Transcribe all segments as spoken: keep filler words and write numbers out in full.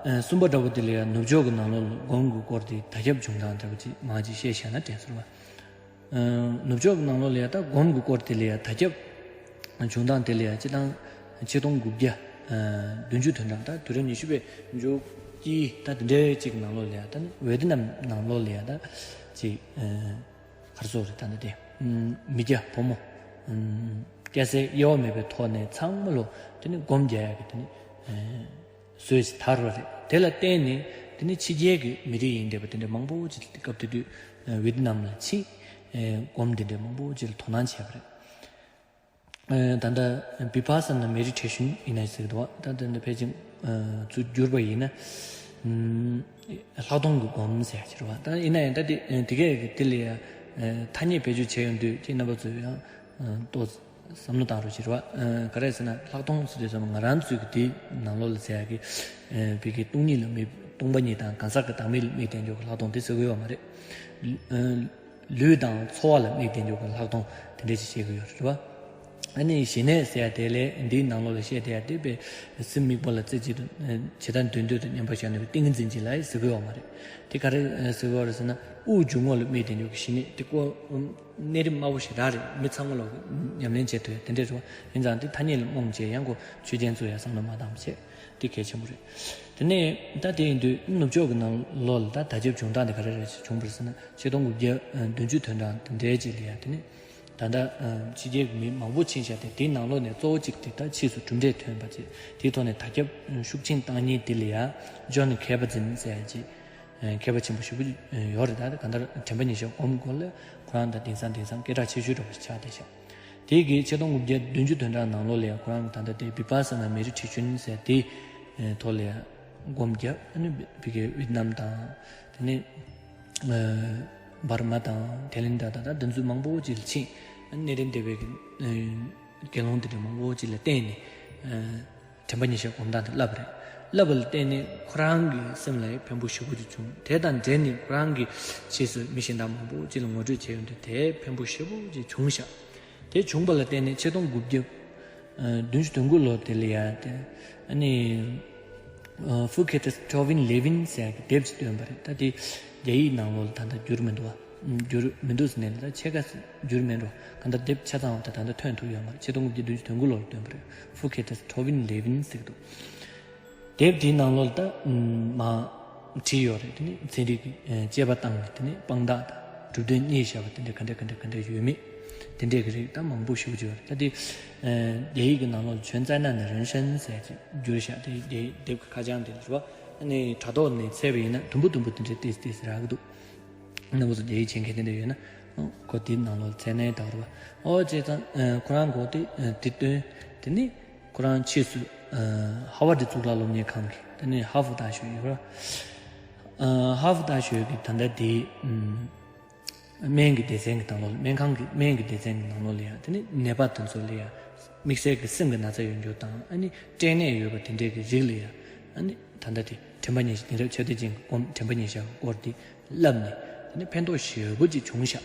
གསུམ་པ་འདྲ་པོ་དེ་ལ་ཡང་ནུབ་ཕྱོགས་ཀྱི་ནང་ལོགས་ལ་སྒོམ་གྱི་སྐོར་དེ་དར་ཁྱབ་བྱུང་སྟངས་འདྲ་པོ་ཅིག་མང་ཅིག་བཤད་བཞག་ན་དྲན་སོང་བ། ནུབ་ཕྱོགས་ཀྱི་ནང་ལོགས་ལ་ཡང་ད་སྒོམ་གྱི་སྐོར་དེ་ལ་ཡང་དར་ཁྱབ་བྱུང་སྟངས་དེ་ལ་ཡང་སྤྱི་བཏང་ཆིག་སྟོང་དགུ་བརྒྱ་བདུན་ཅུ་དོན་གྲངས་ད་དུས་རབས་ཉི་ཤུ་པའི་མཇུག་དཀྱིལ་ད་དེ་འདྲའི་ཅིག་ནང་ལོགས་ལ་ཡང་ད་ཝེ་ཏི་ནམ་ནང་ལོགས་ལ་ཡང་ད་ཅིག་གར་སོགས་རེད་ད་ནི་དེ། མི་སྐྱ་བུ་མོ། སྐྱ་སེར་དབྱེ་བ་མེད་པའི་ཐོག་ནས་ཚང་མ་ལོ་དེ་ནི་སྒོམ་རྒྱག་ཡག་གི་དེ་ནི་སྲོལ་ཞིག་དར་བ་རེད། དེ་ལ་བརྟེན་ནས་དེ་ནི་ཕྱི་རྒྱལ་གྱི་མི་རིགས་ཡིན་བསྡད་པ་དེ་འདྲ་མང་པོ་ཅིག་སྐབས་དེ་དུས་ཝེ་ཏི་ནམ་ལ་ཕྱིན། སྒོམ་དེ་འདྲ་མང་པོ་ཅིག་ལ་དོ་སྣང་བྱས་པ་རེད། ད་ལྟ་བི་པ་ས་ན་མེ་ཌི་ཊེ་ཤན་ཡིན་ན་ཟེར་གི་འདུག་བ། ད་ལྟ་འདི་ཕལ་ཆེར་ཚུར་བསྒྱུར་པ་ཡིན་ན། ལྷག་མཐོང་གི་སྒོམ་ཟེར་ཡག་ཅིག་རེད་བ། ད་ཡིན་ན་ཡང་ད་དེ་དེ་གས་དེ་ལ་ཡང་ཐ་སྙད་བེད་སྤྱོད་བྱས་ཡོང་དུས་ཁྱེད་རྣམ་པ་ཚོས་ཡང་ཏོག་བསམ་བློ་བཏང་རོགས་ཞེས་རེད་བ། ག་རེ་ཟེར་ན་ལྷག་མཐོང་ཟེར་དུས་ཙམ་ང་རང་ཚོའི་གི་དེའི་ནང་ལོགས་ལ་ཟེར་ཡག་གི་བི་གི་སྟོང་ཉིད་ལ་དམིགས། སྟོང་པ་ཉིད་དང་གང་ཟག་གི་བདག་མེད་ལ་དམིགས་བསྡད་འཇོག་གི་ལྷག་མཐོང་དེ་ཟེར་གི་ཡོད་མ་རེད། ལུས་དང་ཚོར་བ་ལ་དམིགས་བསྡད་འཇོག་གི་ལྷག་མཐོང་དེ་འདྲ་ཞིག་བཤད་གི་ཡོད་རེད་བ། ཨ་ནི་ཞི་གནས་ཟེར་ཡ་དེ་ལས་འདིའི་ནང་ལོགས་ལ་བཤད་བསྡད་ཡ་དེ་པས་སེམས་དམིགས་པ་ལ་རྩེ་གཅིག་ཏུ་ཇི་ལྟར་འདོད་འདོད་དུ་མཉམ་པར་བཞག་ནུས་པའི་ཏིང་ངེ་འཛིན་གྱིས་ལ་ཟེར་གི་ཡོད་མ་རེད། དེ་ག་རེ་ཟེར་གི་ཡོད་རེད་ཟེར་ན་དབུགས་འབྱུང་བ་ལ་དམིགས་བསྡད་འཇོག་གི་ཞི་གནས་དེ་ཀོ་གནས་རིམ་དམའ་བོ་ཞེ་དྲག་རེད། མི་ཚང་མ་ལོག་ཉམས་ལེན་བྱེད་ཐུབ་ཡ་དེ་འདྲས་རེད་བ། ཡིན་ཙང་དེ་ཐ་སྙད་ལ་རྨོངས་བྱས་ཡང་ཁོ་ཆོས་ཅན་ཚོ་ཡ་བསམ་བློ་མ་བཏང་བྱས། དེ་གལ་ཆེན་པོ་རེད། དེ་ནས་ད་དེ་ཡིན་དུས་ནུབ་ཕྱོགས་ཀྱི་ནང་ལོགས་ལ་ད་དར་ཁྱབ་བྱུང་སྟངས་དེ་ག་རེ་རེད་བྱུང་བ་རེད་ཟེར་ན་ཆིག་སྟོང་དགུ་བརྒྱ་བདུན་ཅུ་དོན་གྲངས་དེ་འདྲའི་རྗེས་ལ་ཡ་དེ་ནི་ད་ལྟ་ཕྱི་རྒྱལ་གྱི་མི་མང་པོ་ཕྱིན་བཞག་སྟེ་དེའི་ནང་ལོགས་ནས་གཙོ་བོ་གཅིག་དེ་ད་ཕྱིས་སུ་གྲུབ་འབྲས་ཐོན་པ་བཅས་དེའི་ཐོག་ནས་དར་ཁྱབ་ཤུགས་ཆེན་བཏང་མཁན་དེ་ལ་ཡ་ཇོན་ཁེ་པ་ཛིན་ཟེར་ཡ་ཅིག་མཁས་པ་ཆེན་པོ་ཞེ་པོ་ཡོད་རེད། ད་གང་ལྟར་དྲན་པ་ཉེར་བཞག་སྒོམ་སྐོར་ལ་ཁོ་རང་དང་དེང་སང་དེང་སང་སྐད་གྲགས་ཆེ་ཤོས་འདྲ་པོ་ཞིག་ཆགས་བསྡད་ཤག་དེ་གི་ཆིག་སྟོང་དགུ་བརྒྱ་བདུན་ཅུ་དོན་གྲངས་ནང་ལོགས་ལ་ཡང་ཁོ་རང་གི་ད་ལྟ་དེ་བི་པ་ས་ན་མེ་ཌི་ཊེ་ཤན་ཟེར་དེ་ཐོག་ལ་ཡང་སྒོམ་རྒྱབ། ཨ་ནི་བི་གའི་ཝི་ཏི་ནམ་དང་དེ་ནས་འབར་མ་དང་ཐའི་ལེན་ཌ་དང་ད་དེ་ཚོ་མང་པོ་ཅིག་ལ་ཕྱིན། ཨ་ནི་གནས་རིམ་བསྡད་པའི་གི་དགེ་སློང་དེ་འདྲ་མང་པོ་ཅིག་ལ་བསྟེན་ནས། དྲན་པ་ཉེར་བཞག་སྒོམ་སྟངས་དེ་བསླབ་པ་རེད། བསླབ་པ་ལ་བརྟེན་ནས་ཁོ་རང་གི་སེམས་ལ་ཕན་པོ་ཞེ་པོ་ཅིག་བྱུང་། དེ་དང་འབྲེལ་ནས་ཁོ་རང་གི་རྗེས་སུ་མི་གཞན་དག་མང་པོ་ཅིག་ལ་ངོ་སྤྲོད་བྱས་ཡོང་དུས་དེ་ཕན་པོ་ཞེ་པོ་ཅིག་བྱུང་ཤག་དེ་བྱུང་བ་ལ་བརྟེན་ནས་ཆིག་སྟོང་དགུ་བརྒྱ་བདུན་ཅུ་དོན་དགུ་ལོ་དེ་ལ་ཡ་དེ་ཨ་ནི་ཧྥུ་ཁེ་ཏ་སི་ཊོ་ཝིན་ལེ་ཝིན་ཟེར་ཡ་གི་དེབ་ཅིག་བཏོན་པ་རེད། ད་དེ་རྒྱ་ཡིག་ནང་ལོགས་ལ་ད་ལྟ་བསྒྱུར་མི་འདུག་བ། བསྒྱུར་མི་འདུག་ཟེར་ནས་ད་ཕྱེད་ཀ་བསྒྱུར་མེད་འགྲོ། གང་ལྟར་དེབ་ཆ་ཚང་བ་དེ་ད་ལྟ་ཐོན་ཐུབ་ཡོད་མ་རེད། ཆིག་སྟོང་དགུ་བརྒྱ་བདུན་ཅུ་དོན་དགུ་ལོར་བཏོན་པ་རེད། ཧྥུ་ཁེ་ཏ་སི་ཊོ་ཝིན་ལེ་ཝིན་ཟེར་གི་འདུག་དེབ་དེའི་ནང་ལོགས་ལ་ད་མ་བྲིས་ཡོད་རེད། དེ་ནི་ཚན་རིག་གི་དཔྱད་པ་བཏང་ནས་དེ་ནི་དཔང་རྟགས་དང་གྲུབ་དོན་རྙེད་བཞག་པ་དེ་འདྲ་ག་འདྲ་ག་འདྲ་ག་འདྲ་ཡོད་མེད་དེ་འདྲས་ཀྱི་རིགས་ད་མང་པོ་ཞེ་པོ་ཅིག་ཡོད་རེད། ད་དེ་རྒྱ་ཡིག་གི་ནང་ལོགས་ལ་全灾难的人生ཟེར་ཅིག་བསྒྱུར་བཞག་དེ་རྒྱ་ཡིག་དེབ་ཀྱི་ཁ་བྱང་དེ་ལ་རེད་བ། ཨ་ནི་དྲ་ཐོག་ནས་བཙལ་བ་ཡིན་ན་དུམ་བུ་དུམ་བུ་དེ་འདྲས་ཏོག་ཙམ་ཏོག་ཙམ་རག་གི་འདུག་རྣམ་པ་ཚོ་རྒྱ་ཡིག་མཁྱེན་མཁན་དེ་འདྲ་ཡོད་ན། ཁོ་དེའི་ནང་ལོགས་ཚད་ནའི་དག་རུ་བ། ཨོ་བྱས་ཙང་ཁོ་རང་གོ་དེ་དེ་བཏོན། དེ་ནི་ཁོ་རང་ཕྱིས་སུ་ཧ་ཝར་ཌི་གཙུག་ལག་སློབ་གཉེར་ཁང་གི་དེ་ནི་ཧ་ཧྥུ་ཏཱ་ཞོ་ཡོད་ར། ཧ་ཧྥུ་ཏཱ་ཞོ་གི་ད་ལྟ་དེ་སྨན་གྱི་སྡེ་ཚན་གྱི་ནང་ལོགས་ལ་སྨན་ཁང་གི་སྨན་གྱི་སྡེ་ཚན་གྱི་ནང་ལོགས་ལ་ཡང་དེ་ནི་ནད་པ་དེ་ཚོ་ལ་ཡང་དམིགས་བསལ་གྱི་སེམས་ཀྱི་ན་ཚ་ཡོད་རྒྱུ་དང་ཨ་ནི་སྐྲན་ནད་ཡོད་པ་དེ་འདྲས་ཀྱི་རིགས་ལ་ཡང་ཨ་ནི་ད་ལྟ་དེ་དྲན་པ་ཉེར་བཞག་དེང་རབས་ཕྱི་བལྟས་ཅན་གྱི་སྒོམ་དྲན་པ་ཉེར་བཞག་གི་སྐོར་དེ་བསླབས་ནས་དེ་ནི་ཕན་ཐོགས་ཞེ་པོ་ཅིག་བྱུང་ཤག་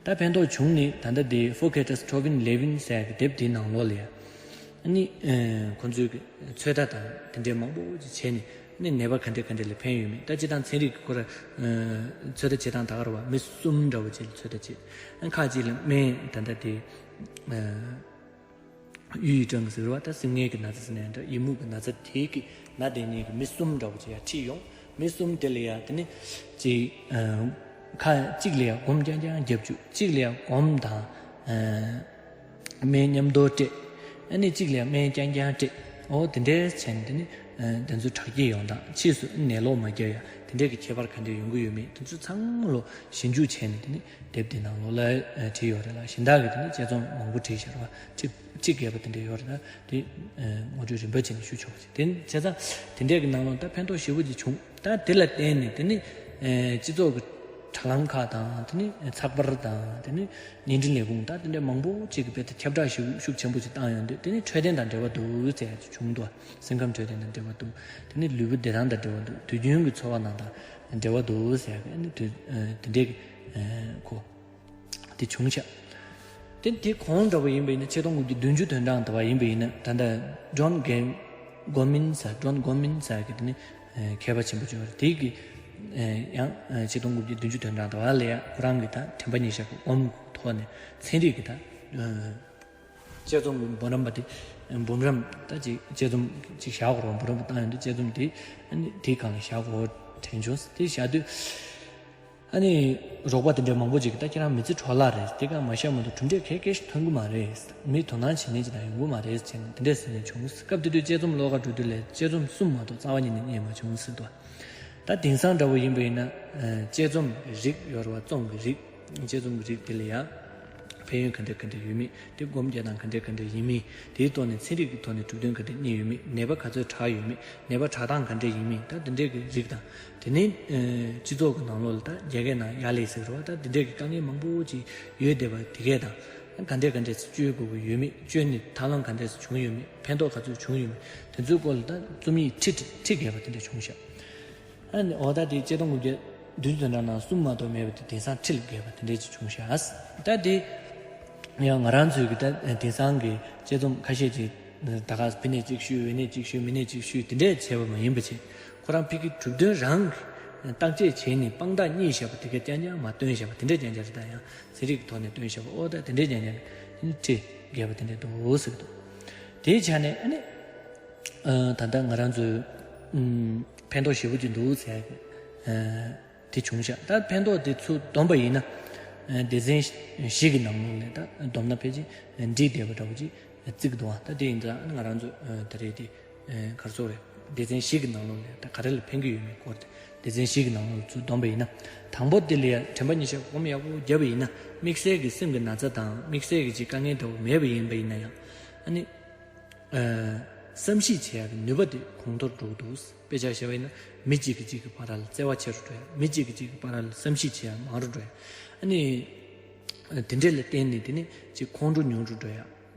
ད་ཕན་ཐོགས་བྱུང་ནས་ད་ལྟ་དེ་ཧྥུ་ཁེ་ཏ་སི་ཊོ་ཝིན་ལེ་ཝིན་ཟེར་གྱི་དེབ་དེའི་ནང་ལོགས་ལ་ཡང་ཨ་ནི་ཁོང་ཚོས་ཀྱི་ཚོད་ལྟ་དང་དེ་འདྲས་མང་པོ་ཅིག་བྱས་ནས་ཨ་ནི་ནད་པ་ག་འདྲས་ག་འདྲས་ལ་ཕན་ཡོད་མེད་ད་སྤྱིར་བཏང་ཚན་རིག་གི་ཁོ་ར་ཚོད་ལྟ་བྱེད་སྟངས་ད་ག་རེད་བ། མི་གསུམ་འདྲ་བོ་ཅིག་ལ་ཚོད་ལྟ་བྱེད། ཨ་ཁ་ཅིག་ལ་སྨན་ད་ལྟ་དེ་གཡུ་ཡི་སྐྲན་ཟེར་བ་ད་སྲིན་ངན་གྱི་ན་ཚ་ཟེར་ནའི་འདྲ་ཡི་མུག་གི་ན་ཚ་དེའི་གི་ན་དེ་ནས་གི་མི་གསུམ་འདྲ་བོ་ཅིག་ཡར་ཁྲིད་ཡོང་། མི་གསུམ་དེ་ལ་ཡང་དེ་ནི་ཅིག་ཁ་གཅིག་ལ་ཡང་སྒོམ་རྐྱང་རྐྱང་རྒྱབ་བཅུག་གཅིག་ལ་ཡང་སྒོམ་དང་སྨན་མཉམ་དུ་སྤྲད། ཨ་ནི་གཅིག་ལ་ཡང་སྨན་རྐྱང་རྐྱང་སྤྲད། འོ་དེ་འདྲའི་བྱས་ནས་དེ་ནི་དེ་ཚོ་དྲག་སྐྱེད་ཡོང་སྟངས་ཕྱིས་སུ་ནད་ལོག་མ་རྒྱག་ཡ་དེ་འདྲའི་གི་ཁྱད་པར་ག་འདྲ་ཡོང་གི་ཡོད་མེད་དེ་ཚོ་ཚང་མ་ལོ་ཞིབ་འཇུག་བྱས་ནས་དེ་ནི་དེབ་དེ་ནང་ལོགས་ལ་བྲིས་ཡོད་རེད་ལ། གཞན་དག་གི་དེ་ནི་དཔྱད་རྩོམ་མང་པོ་བྲིས་བཞག་རེད་བ། ཁྲི་ཁྲི་བརྒལ་བ་དེ་འདྲ་ཡོད་རེད་ད། དེ་ངོ་སྤྲོད་རིམ་པ་བྱས་ནས་ཞུ་ཆོག་པ་ཞིག་དེ་བྱས་ཙང་དེ་འདྲས་ཀྱི་ནང་ལོགས་ད་ཕན་ཐོགས་ཞེ་པོ་ཅིག་བྱུང་། ད་དེ་ལ་བརྟེན་ནས་དེ་ནི་སྤྱི་ཚོགས་ཀྱི་དྲ་ལམ་ཁག་དང་དེ་ནི་ཚགས་པར་དང་དེ་ནི་བརྙན་འཕྲིན་ལས་ཁུངས་ད་དེ་འདྲས་མང་པོ་ཅིག་གི་དཔེ་དེ་ཁྱབ་བསྒྲགས་ཤུགས་ཤུགས་ཆེན་པོ་ཅིག་བཏང་ཡོང་དུས་དེ་ནི་འཕྲོད་བསྟེན་དང་འབྲེལ་བ་འདུག་ཟེར་ཡ་ཅིག་བྱུང་འདུག་སེམས་ཁམས་འཕྲོད་བསྟེན་དང་འབྲེལ་བ་འདུག་དེ་ནི་ལུས་པོ་བདེ་ཐང་དང་འབྲེལ་བ་འདུག་དུས་རྒྱུན་གྱི་འཚོ་བ་ནང་དང་འབྲེལ་བ་འདུག་ཟེར་ཡ་གི་ནི་དེ་དེ་འདྲས་ཀྱི་གོ་དེ་བྱུང་ཤག་དེ་དེ་གོང་འདྲ་པོ་ཡིན་པ་ཡིན་ན་ཆིག་སྟོང་དགུ་བརྒྱ་བདུན་ཅུ་དོན་གྲངས་འདྲ་པོ་ཡིན་པ་ཡིན་ན་ད་ལྟ་ཇོན་གེམ་གོ་མིན་ཟེར་ཇོན་གོ་མིན་ཟེར་གི་དེ་ནི་ ཁྱད་པར་ཆེན་པོ་བྱུང་བ་རེད། དེ་གི་ཡང་ཆིག་སྟོང་དགུ་བརྒྱ་བདུན་ཅུ་དོན་གྲངས་དེ་བ་ལ་ཡ་ཁོ་རང་གི་ད་དྲན་པ་ཉེར་བཞག་གི་སྒོམ་ཐོག་ནས་ཚན་རིག་གི་ད་དཔྱད་རྩོམ་གྱི་འབུམ་རམས་པ་དེ་འབུམ་རམས་ད་ཅིག་དཔྱད་རྩོམ་ཅིག་བཞག་དགོས་རེད། འབུམ་རམས་པ་བཏང་ཡོང་དུས་དཔྱད་རྩོམ་དེ་ཨ་ནི་དེའི་སྒང་ལ་བཞག་དགོས་དྲན་བྱུང་། དེ་བཞག་དུས། ཨ་ནི་རོགས་པ་དེ་འདྲའི་མང་པོ་ཅིག་གིས་ད་ཁྱེད་རང་མི་ཚེ་འཕྲོ་བརླག་རེད། དེ་ག་མ་བཤད་མ་གཏོགས་གྲུབ་འབྲས་གལ་གལ་ཞིག་ཐོན་གི་མ་རེད། མི་དོ་སྣང་བྱེད་མཁན་ཅིག་དང་ཡོང་གི་མ་རེད་ཟེར་ནས་དེ་འདྲས་ཟེར་ནས་བྱུང་། སྐབས་དེ་དུས་དཔྱད་རྩོམ་ཀློག་ག་འགྲོ་དུས་ལ་དཔྱད་རྩོམ་གསུམ་མ་གཏོགས་རྩ་བ་ཉིད་ནས་རྙེད་མ་བྱུང་ཟེར་འདུག་ད་དེང་སང་འདྲ་བོ་ཡིན་པ་ཡིན་ན་དཔྱད་རྩོམ་གྱི་རིགས་ཡོད་རེད་བ། རྩོམ་གྱི་རིགས། དཔྱད་རྩོམ་གྱི་རིགས་དེ་ལ་ཡང་ཕན་ཡོན་ག་འདྲ་ག་འདྲ་ཡོད་མེད། དེ་སྒོམ་རྒྱག་སྟངས་ག་འདྲ་ག་འདྲ་ཡིན་མིན། དེའི་ཐོག་ནས་ཚན་རིག་གི་ཐོག་ནས་གྲུབ་དོན་ག་འདྲ་རྙེད་ཡོད་མེད། ནད་པ་ག་ཚོད་དྲག་ཡོད་མེད། ནད་པ་དྲག་སྟངས་ག་འདྲ་ཡིན་མིན། ད་དེ་འདྲའི་གི་རིགས་དང་། དེ་ནས་སྤྱི་ཚོགས་ཀྱི་ནང་ལོགས་ལ་ད་རྒྱ་སྐད་ནང་ཡ་ལས་ཟེར་བ་ད་དེ་འདྲའི་གི་དཀའ་ངལ་མང་པོ་ཅིག་ཡོད་བསྡད་པ་དེ་གས་དང་། ག་འདྲས་ག་འདྲས་སེ་བཅོས་དགོས་ཀྱི་ཡོད་མེད། བཅོས་ནས་ཐབས་ལམ་ག་འདྲས་སེ་བྱུང་ཡོད་མེད། ཕན་ཐོགས་ག་ཚོད་བྱུང་ཡོད་མེད། དེ་ཚོའི་སྐོར་ལ་ད་རྩོམ་ཡིག་ཁྲི་ཁྲི་བརྒལ་བ་དེ་འདྲ་བྱུང་ཤག་ཨ་ནི་འོ་ད་དེ་དཔྱད་རྩོམ་དགུ་བརྒྱ་བདུན་ཅུ་དོན་གྲངས་ནང་གསུམ་མ་གཏོགས་མེད་པ་དེ་དེང་སང་ཁྲི་ལ་བརྒལ་བ་དེ་འདྲས་ཅིག་བྱུང་ཤག་ད་དེ་ཡང་ང་རང་ཚོའི་གི་ད་དེང་སང་གི་དཔྱད་རྩོམ་ཁ་ཤས་ཅིག་ད་ག་ཕི་ནས་གཅིག་ཞུས་འོ་ནས་གཅིག་ཞུས་མི་ནས་གཅིག་ཞུས་དེ་འདྲས་བྱས་པ་མ་ཡིན་པ་བྱས། ཁོ་རང་ཕི་གི་གྲུབ་དོན་རང་གི་བརྟག་དཔྱད་བྱས་ནས་དཔང་རྟགས་རྙེད་བཞག་པ་དེ་ག་རྐྱང་རྐྱང་མ་བཏོན་བཞག་པ་དེ་འདྲས་རྐྱང་རྐྱང་རེད། ད་ཡང་ཚན་རིག་གི་ཐོག་ནས་བཏོན་བཞག་པ་ཨོ་ད་དེ་འདྲས་རྐྱང་རྐྱང་རེད། ཁྲི་བརྒལ་བ་དེ་འདྲས་འདུག་ཟེར་གི་འདུག་དེའི་ཆ་ནས་ཨ་ནི་ད་ལྟ་ང་རང་ཚོའི་ཕན་ཐོགས་ཞེ་པོ་ཅིག་འདུག་ཟེར་གི་དེ་བྱུང་ཤག་ད་ཕན་ཐོགས་དེ་ཚུར་བསྡོམས་པ་ཡིན་ན། སྡེ་ཚན་བཞི་གི་ནང་ལོགས་ནས་ད་བསྡོམས་ན་ཕལ་ཆེར་འགྲིག་བསྡད་པ་འདྲ་པོ་ཅིག་བརྩི་གི་འདུག་ད་དེ་ཡིན་ཙང་ང་རང་ཚོ་ད་རེས་དེ་ག་རེ་ཟེར་དགོས་རེད། སྡེ་ཚན་བཞི་གི་ནང་ལོགས་ནས་ད་ག་རེ་ལ་ཕན་གི་ཡོད་མེད་སྐོར་དེ་སྡེ་ཚན་བཞི་གི་ནང་ལོགས་ཚུར་བསྡོམས་པ་ཡིན་ན། དང་པོ་དེ་ལ་ཡ་དྲན་པ་ཉེར་བཞག་སྒོམ་ཡག་པོ་བརྒྱབ་པ་ཡིན་ན་དམིགས་བསལ་གྱི་སེམས་ཀྱི་ན་ཚ་དང་དམིགས་བསལ་གྱི་ཅིག་དཀའ་ངལ་འདྲ་པོ་མེད་པ་ཡིན་པ་ཡིན་ན་ཡང་ཨ་ནི། བསམ་གཞིག་བྱེད་ཡག་གི་ནུས་པ་དེ་གོང་མཐོར་འགྲོ་གི་འདུག་དཔེ་ཆ་བཞག་པ་ཡིན་ན་མི་གཅིག་གིས་གཅིག་གི་བར་ལ་བརྩེ་བ་ཆེ་རུ་འགྲོ་ཡག་མི་གཅིག་གིས་གཅིག་གི་བར་ལ་བསམ་གཞིག་བྱེད་ཡག་མང་རུ་འགྲོ་ཡག་ཨ་ནི། དེ་འདྲས་ལ་བརྟེན་ནས་དེ་ནི་ཅིག་ཁོང་ཁྲོ་ཉུང་རུ་འགྲོ་ཡག་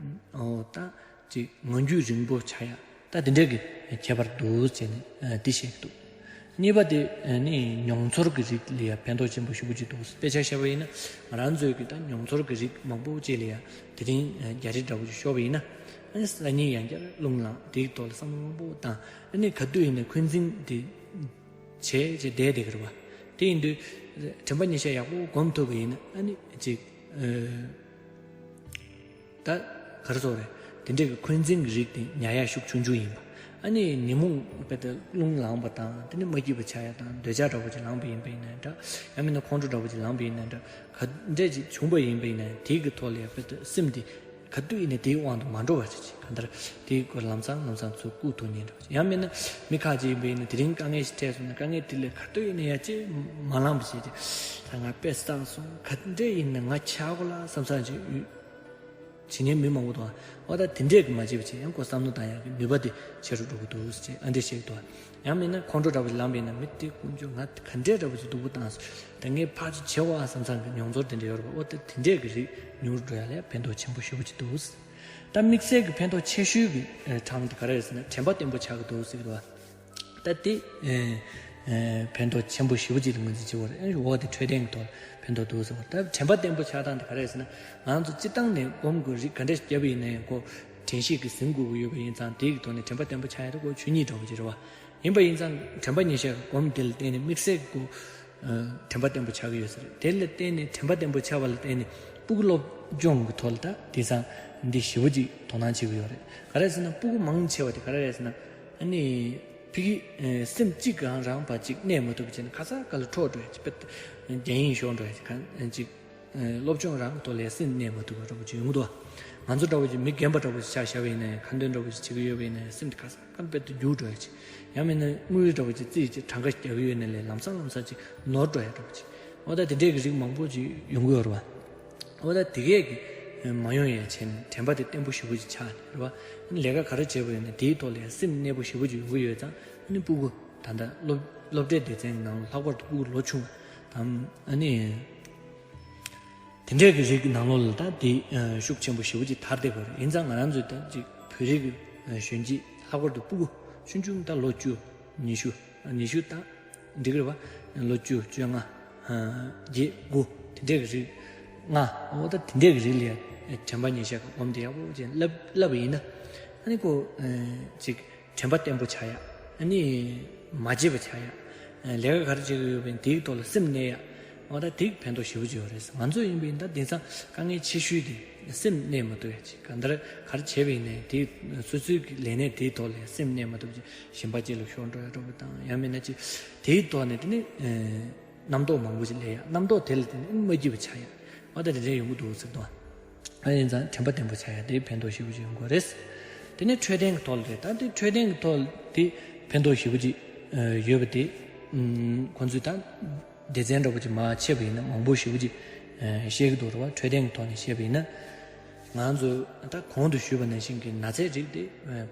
ཨོ་ད་ཅིག་ངང་རྒྱུད་རིང་པོ་ཆགས་ཡག་ད་དེ་འདྲས་ཀྱི་ཁྱད་པར་འདུག་ཟེར་ནས་འདི་བཤད་ཀྱི་འདུག་གཉིས་པ་དེ་ནི་མྱོང་ཚོར་གྱི་རིགས་ལ་ཡང་ཕན་ཐོགས་ཆེན་པོ་ཞེ་པོ་ཅིག་འདུག་དཔེ་ཆ་བཞག་པ་ཡིན་ན་ང་རང་ཚོའི་གི་ད་མྱོང་ཚོར་གྱི་རིགས་མང་པོ་ཅིག་ལ་ཡང་དེ་རིང་རྒྱ་རི་འདྲ་པོ་ཅིག་ཤོར་བ་ཡིན་ན། ཨ་ནི་སང་ཉིན་ཡང་བསྐྱར་རླུང་ལངས། དེའི་ཐོག་ལ་བསམ་བློ་མང་པོ་བཏང་། ཨ་ནི་ག་དུས་ཡིན་ན་འཁོན་འཛིན་དེ་བྱས་བྱས་བསྡད་བསྡད་ཀྱི་རེད་པ། དེ་ཡིན་དུས་དྲན་པ་ཉེར་བཞག་ཡག་པོ་སྒོམ་ཐུབ་པ་ཡིན་ན་ཨ་ནི་ཅིག་ད་ག་རེ་ཟེར་དགོས་རེད། དེ་འདྲའི་གི་འཁོན་འཛིན་གྱི་རིགས་དེ་ཉར་ཡག་ཤུགས་ཆུང་ཆུང་ཡིན་པ། ཨ་ནི་ཉོན་མོངས་དཔེ་དེ་རླུང་ལངས་པ་དང་དེ་ནི་མ་སྐྱིད་པ་ཆགས་ཡག་དང་འདོད་ཆགས་འདྲ་པོ་ཅིག་ལངས་པ་ཡིན་པ་ཡིན་ན་འདྲ། ཡང་མིན་ན་ཁོང་ཁྲོ་འདྲ་པོ་ཅིག་ལངས་པ་ཡིན་ན་འདྲ། ག་འདྲས་ཅིག་བྱུང་པ་ཡིན་པ་ཡིན་ན་དེའི་གི་ཐོག་ལ་ཡང་དཔེ་དེ་སེམས་དེ་ག་དུས་ཡིན་ན་དེའི་དབང་དུ་མ་འགྲོ་བ་ཅིག་ཅིག་གང་ལྟར་དེའི་སྐོར་ལམ་སང་ལམ་སང་ཚུར་བཀུག་ཐུབ་མཁན་འདྲ་པོ་ཅིག་ཡང་མིན་ན་མི་ཁ་ཅིག་ཡིན་པ་ཡིན་ན་དེ་རིང་དཀའ་ངལ་ཞིག་འཕྲད་སོང་ན་དཀའ་ངལ་དེ་ལས་ག་དུས་ཡིན་ན་ཡང་ཅིག་མ་ལངས་པ་བྱས་ཏེ་ད་ང་དཔེ་བསགས་སོང་། ག་འདྲས་ཡིན་ན་ང་ཆགས་གོ་ལ་བསམ་བསམ་ཅིག་ཡོད། བྱེད་མཁན་མི་མང་པོ་འདུག་ཨ། འོ་ད་དེ་འདྲས་ཀྱི་མ་བྱེད་པ་བྱས་ཡང་ཁོ་བསམ་བློ་བཏང་ཡག་གི་ནུས་པ་དེ་ཆེ་རུ་འགྲོ་གི་འདུག་ཅེས་ཨ་འདྲས་བཤད་ཀྱི་འདུག་ཡང་མིན་ན་ཁོང་ཁྲོ་འདྲ་པོ་ཞིག་ལངས་པ་ཡིན་ན་མི་དེ་དཀོན་མཆོག་ང་ག་འདྲས་འདྲ་པོ་ཞིག་སྡུག་པོ་བཏང་སོང་། ད་ངས་ཕར་ཅིག་བྱེད་དགོས་ཨ་བསམ་བསམ་གྱི་མྱོང་ཚོར་དེ་འདྲས་ཡོད་རེད་པ། འོ་ད་དེ་འདྲས་ཀྱི་རིགས་ཉུང་རུ་འགྲོ་ཡག་ལ་ཕན་ཐོགས་ཆེན་པོ་ཞེ་པོ་ཅིག་འདུག་ད་དམིགས་བསལ་གྱི་ཕན་ཐོགས་ཆེ་ཤོས་ཀྱི་གྲངས་དེ་ག་རེ་རེད་ཟེར་ན་དྲན་པ་བརྟན་པོ་ཆགས་ཀྱི་འདུག་ཟེར་གྱི་རེད་པ། ད་དེ་ཨེ་ཨེ་ཕན་ཐོགས་ཆེན་པོ་ཞེ་པོ་ཅིག་ལ་ངོས་འཛིན་བྱེད་དགོས་རེད། ཨེ་འོ་དེ་འཕྲོད་བསྟེན་གྱི་ཐོག་ཕན་ཐོགས་འདུག་ཟེར་བ། ད་དྲན་པ་བརྟན་པོ་ཆགས་སྟངས་དེ་ག་རེ་རེད་ཟེར་ན་ང་ཚོ་སྤྱིར་བཏང་ནས་སྒོམ་དགོས་རིགས་ག་འདྲས་བརྒྱབ་པ་ཡིན་ན་ཡང་ཁོ་དྲན་ཤེས་ཀྱིས་ཟིན་དགོས་ཀྱི་ཡོད་པ་ཡིན་ཙང་དེའི་ཐོག་ནས་དྲན་པ་བརྟན་པོ་ཆགས་ཡ་དེ་ཁོ་ཆོས་ཉིད་འདྲ་བོ་ཅིག་རེད་བ། ཡིན་པ་ཡིན་ཙང་དྲན་པ་ཉེར་བཞག་གི་སྒོམ་དེ་ལ་བརྟེན་ནས་དམིགས་བསལ་གྱི་ཁོ་དྲན་པ་བརྟན་པོ་ཆགས་ཀྱི་ཡོད་ས་རེད། དེ་ལ་བརྟེན་ནས་དྲན་པ་བརྟན་པོ་ཆགས་པ་ལ་བརྟེན་ནས་སྤུ་གུ་སློབ་སྦྱོང་གི་ཐོག་ལ་ད་དེང་སང་འདི་ཞེ་པོ་ཅིག་དོ་སྣང་བྱེད་ཀྱི་ཡོད་རེད། ག་རེ་ཟེར་ན་སྤུ་གུ་མང་ཆེ་བ་དེ་ག་རེ་རེད་ཟེར་ན་ཨ་ནི། ཕ་གི་སེམས་གཅིག་གང་རང་བ་གཅིག་གནས་མ་ཐུབ་པ་བྱས་ན་ཁ་ཚ་ག་ལ་འཕྲོ་འགྲོ་ཡ་ཅིག་དཔེ་རྒྱ་ཡིན་ཤོར་འགྲོ་ཡ་ཅིག་གང་ཅིག་སློབ་སྦྱོང་རང་གི་ཐོག་ལ་སེམས་གནས་མ་ཐུབ་པ་འདྲ་པོ་ཅིག་ཡོང་གི་འདུག་ང་ཚོ་འདྲ་པོ་ཅིག་མི་རྒན་པ་འདྲ་པོ་ཅིག་ཆ་བཞག་པ་ཡིན་ན་ཡང་ཁ་འདོན་འདྲ་པོ་ཅིག་བྱེད་ཀྱི་ཡོད་པ་ཡིན་ན་ཡང་སེམས་དེ་ཁ་ཚ་ག་ལ་དཔེ་དུ་རྒྱུག་འགྲོ་ཡ་ཅིག་ཡང་མིན་ན་དངུལ་འདྲ་པོ་ཅིག་རྩིས་ཅིག་གྲངས་ཀ་རྒྱག་གི་ཡོད་ན་ལས་ལམ་སང་ལམ་སང་ཅིག་ནོར་འགྲོ་ཡ་འདྲ་པོ་ཅིག་འོ་ད་དེ་འདྲས་ཀྱི་རིགས་མང་པོ་ཅིག་ཡོང་གི་ཡོད་རེད་བ། འོ་ད་དེ་གས་ཀྱི་མ་ཡོང་ཡ་བྱས་ནས་དྲན་པ་དེ་བརྟན་པོ་ཞེ་པོ་ཅིག་ཆགས་ནས་རེད་བ། ལས་ཀ་ག་རེ་བྱས་པ་ཡིན་ན་དེའི་ཐོག་ལ་ཡང་སེམས་གནས་པོ་ཞེ་པོ་ཅིག་ཡོང་གི་ཡོད་ཙང་ཨ་ནི་སྤུ་གུ་ད་ལྟ་སློབ་སློབ་གྲྭའི་སྡེ་ཚན་ནང་ལ་ལྷག་པར་དུ་སྤུ་གུ་ལོ་ཆུང་བ་དང་ཨ་ནི་དེ་འདྲས་ཀྱི་རིགས་ཀྱི་ནང་ལོགས་ལ་ད་དེ་ཤུགས་ཆེན་པོ་ཞེ་པོ་ཅིག་དར་བསྡད་པ་རེད། ཡིན་ཙང་ང་རང་ཚོའི་ད་ཅིག་བོད་རིགས་ཀྱི་གཞོན་སྐྱེས་ལྷག་པར་དུ་སྤུ་གུ་ཆུང་ཆུང་ད་ལོ་བཅུ་ཉི་ཤུ་ཉི་ཤུ་ད་འགྲིག་རེད་བ། ལོ་བཅུ་བཅོ་ལྔ་བརྒྱད་དགུ་དེ་འདྲས་ཀྱི་རིགས་ལྔ་འོ་ད་དེ་འདྲས་ཀྱི་རིགས་ལ་དྲན་པ་ཉེར་བཞག་གི་སྒོམ་དེ་ཡག་པོ་བྱས་བསླབ་བསླབ་པ་ཡིན་ན་ཨ་ནི་ཁོ་ཅིག་དྲན་པ་བརྟན་པོ་ཆགས་ཡ་ཨ་ནི་ མ་བརྗེད་པ་ཆགས་ཡ། ལས་ཀ་ག་རེ་བྱེད་ཀྱི་ཡོད་པ་ཡིན་དེའི་ཐོག་ལ་སེམས་གནས་ཡ། འོ་ད་དེ་ཕན་ཐོགས་ཞེ་པོ་ཅིག་ཡོད་རེད། ང་ཚོ་ཡིན་པ་ཡིན་ད་དེང་སང་དཀའ་ངལ་ཆེ་ཤོས་དེ་སེམས་གནས་མ་ཐུབ་ཡ་ཅིག་གང་ལྟར་ག་རེ་བྱས་པ་ཡིན་ནའི་དེ་སོ་སོའི་གི་ལས་གནས་དེའི་ཐོག་ལ་སེམས་གནས་མ་ཐུབ་ཅིག་གཞན་པ་ཅིག་ལ་ཤོར་འགྲོ་ཡ་འགྲོ་བ་དང་ཡང་མིན་ན་ཅིག་དེའི་ཐོག་ནས་དེ་ནི་རྣམ་རྟོག་མང་པོ་ཅིག་སླེབས་ཡ། རྣམ་རྟོག་དེ་ལ་དེ་ནི་མ་སྐྱིད་པ་ཆགས་ཡ། འོ་ད་དེ་འདྲ་ཡོང་གི་འདུག་ཟེར་དང་། ཨ་ཡིན་ཙང་དྲན་པ་བརྟན་པོ་བྱ་ཡ་དེ་ཕན་ཐོགས་ཞེ་པོ་ཅིག་ཡོང་གི་རེད། དེ་ནས་འཕྲོད་བསྟེན་གྱི་ཐོག་ལ་རེད། ད་དེ་འཕྲོད་བསྟེན་གྱི་ཐོག་དེ་ཕན་ཐོགས་ཞེ་པོ་ཅིག་ཡོད་པ་དེ་ཁོང་ཚོས་ད་སྡེ་ཚན་འདྲ་པོ་ཅིག་མར་ཕྱེ་བ་ཡིན་ན་མང་པོ་ཞེ་པོ་ཅིག་བཤད་ཀྱི་འདུག་རེད་བ། འཕྲོད་བསྟེན་གྱི་ཐོག་ནས་བཤད་པ་ཡིན་ན་ང་ཚོ་ད་གོང་དུ་ཞུས་པ་ནང་བཞིན་གྱི་ན་ཚའི་རིགས་དེ་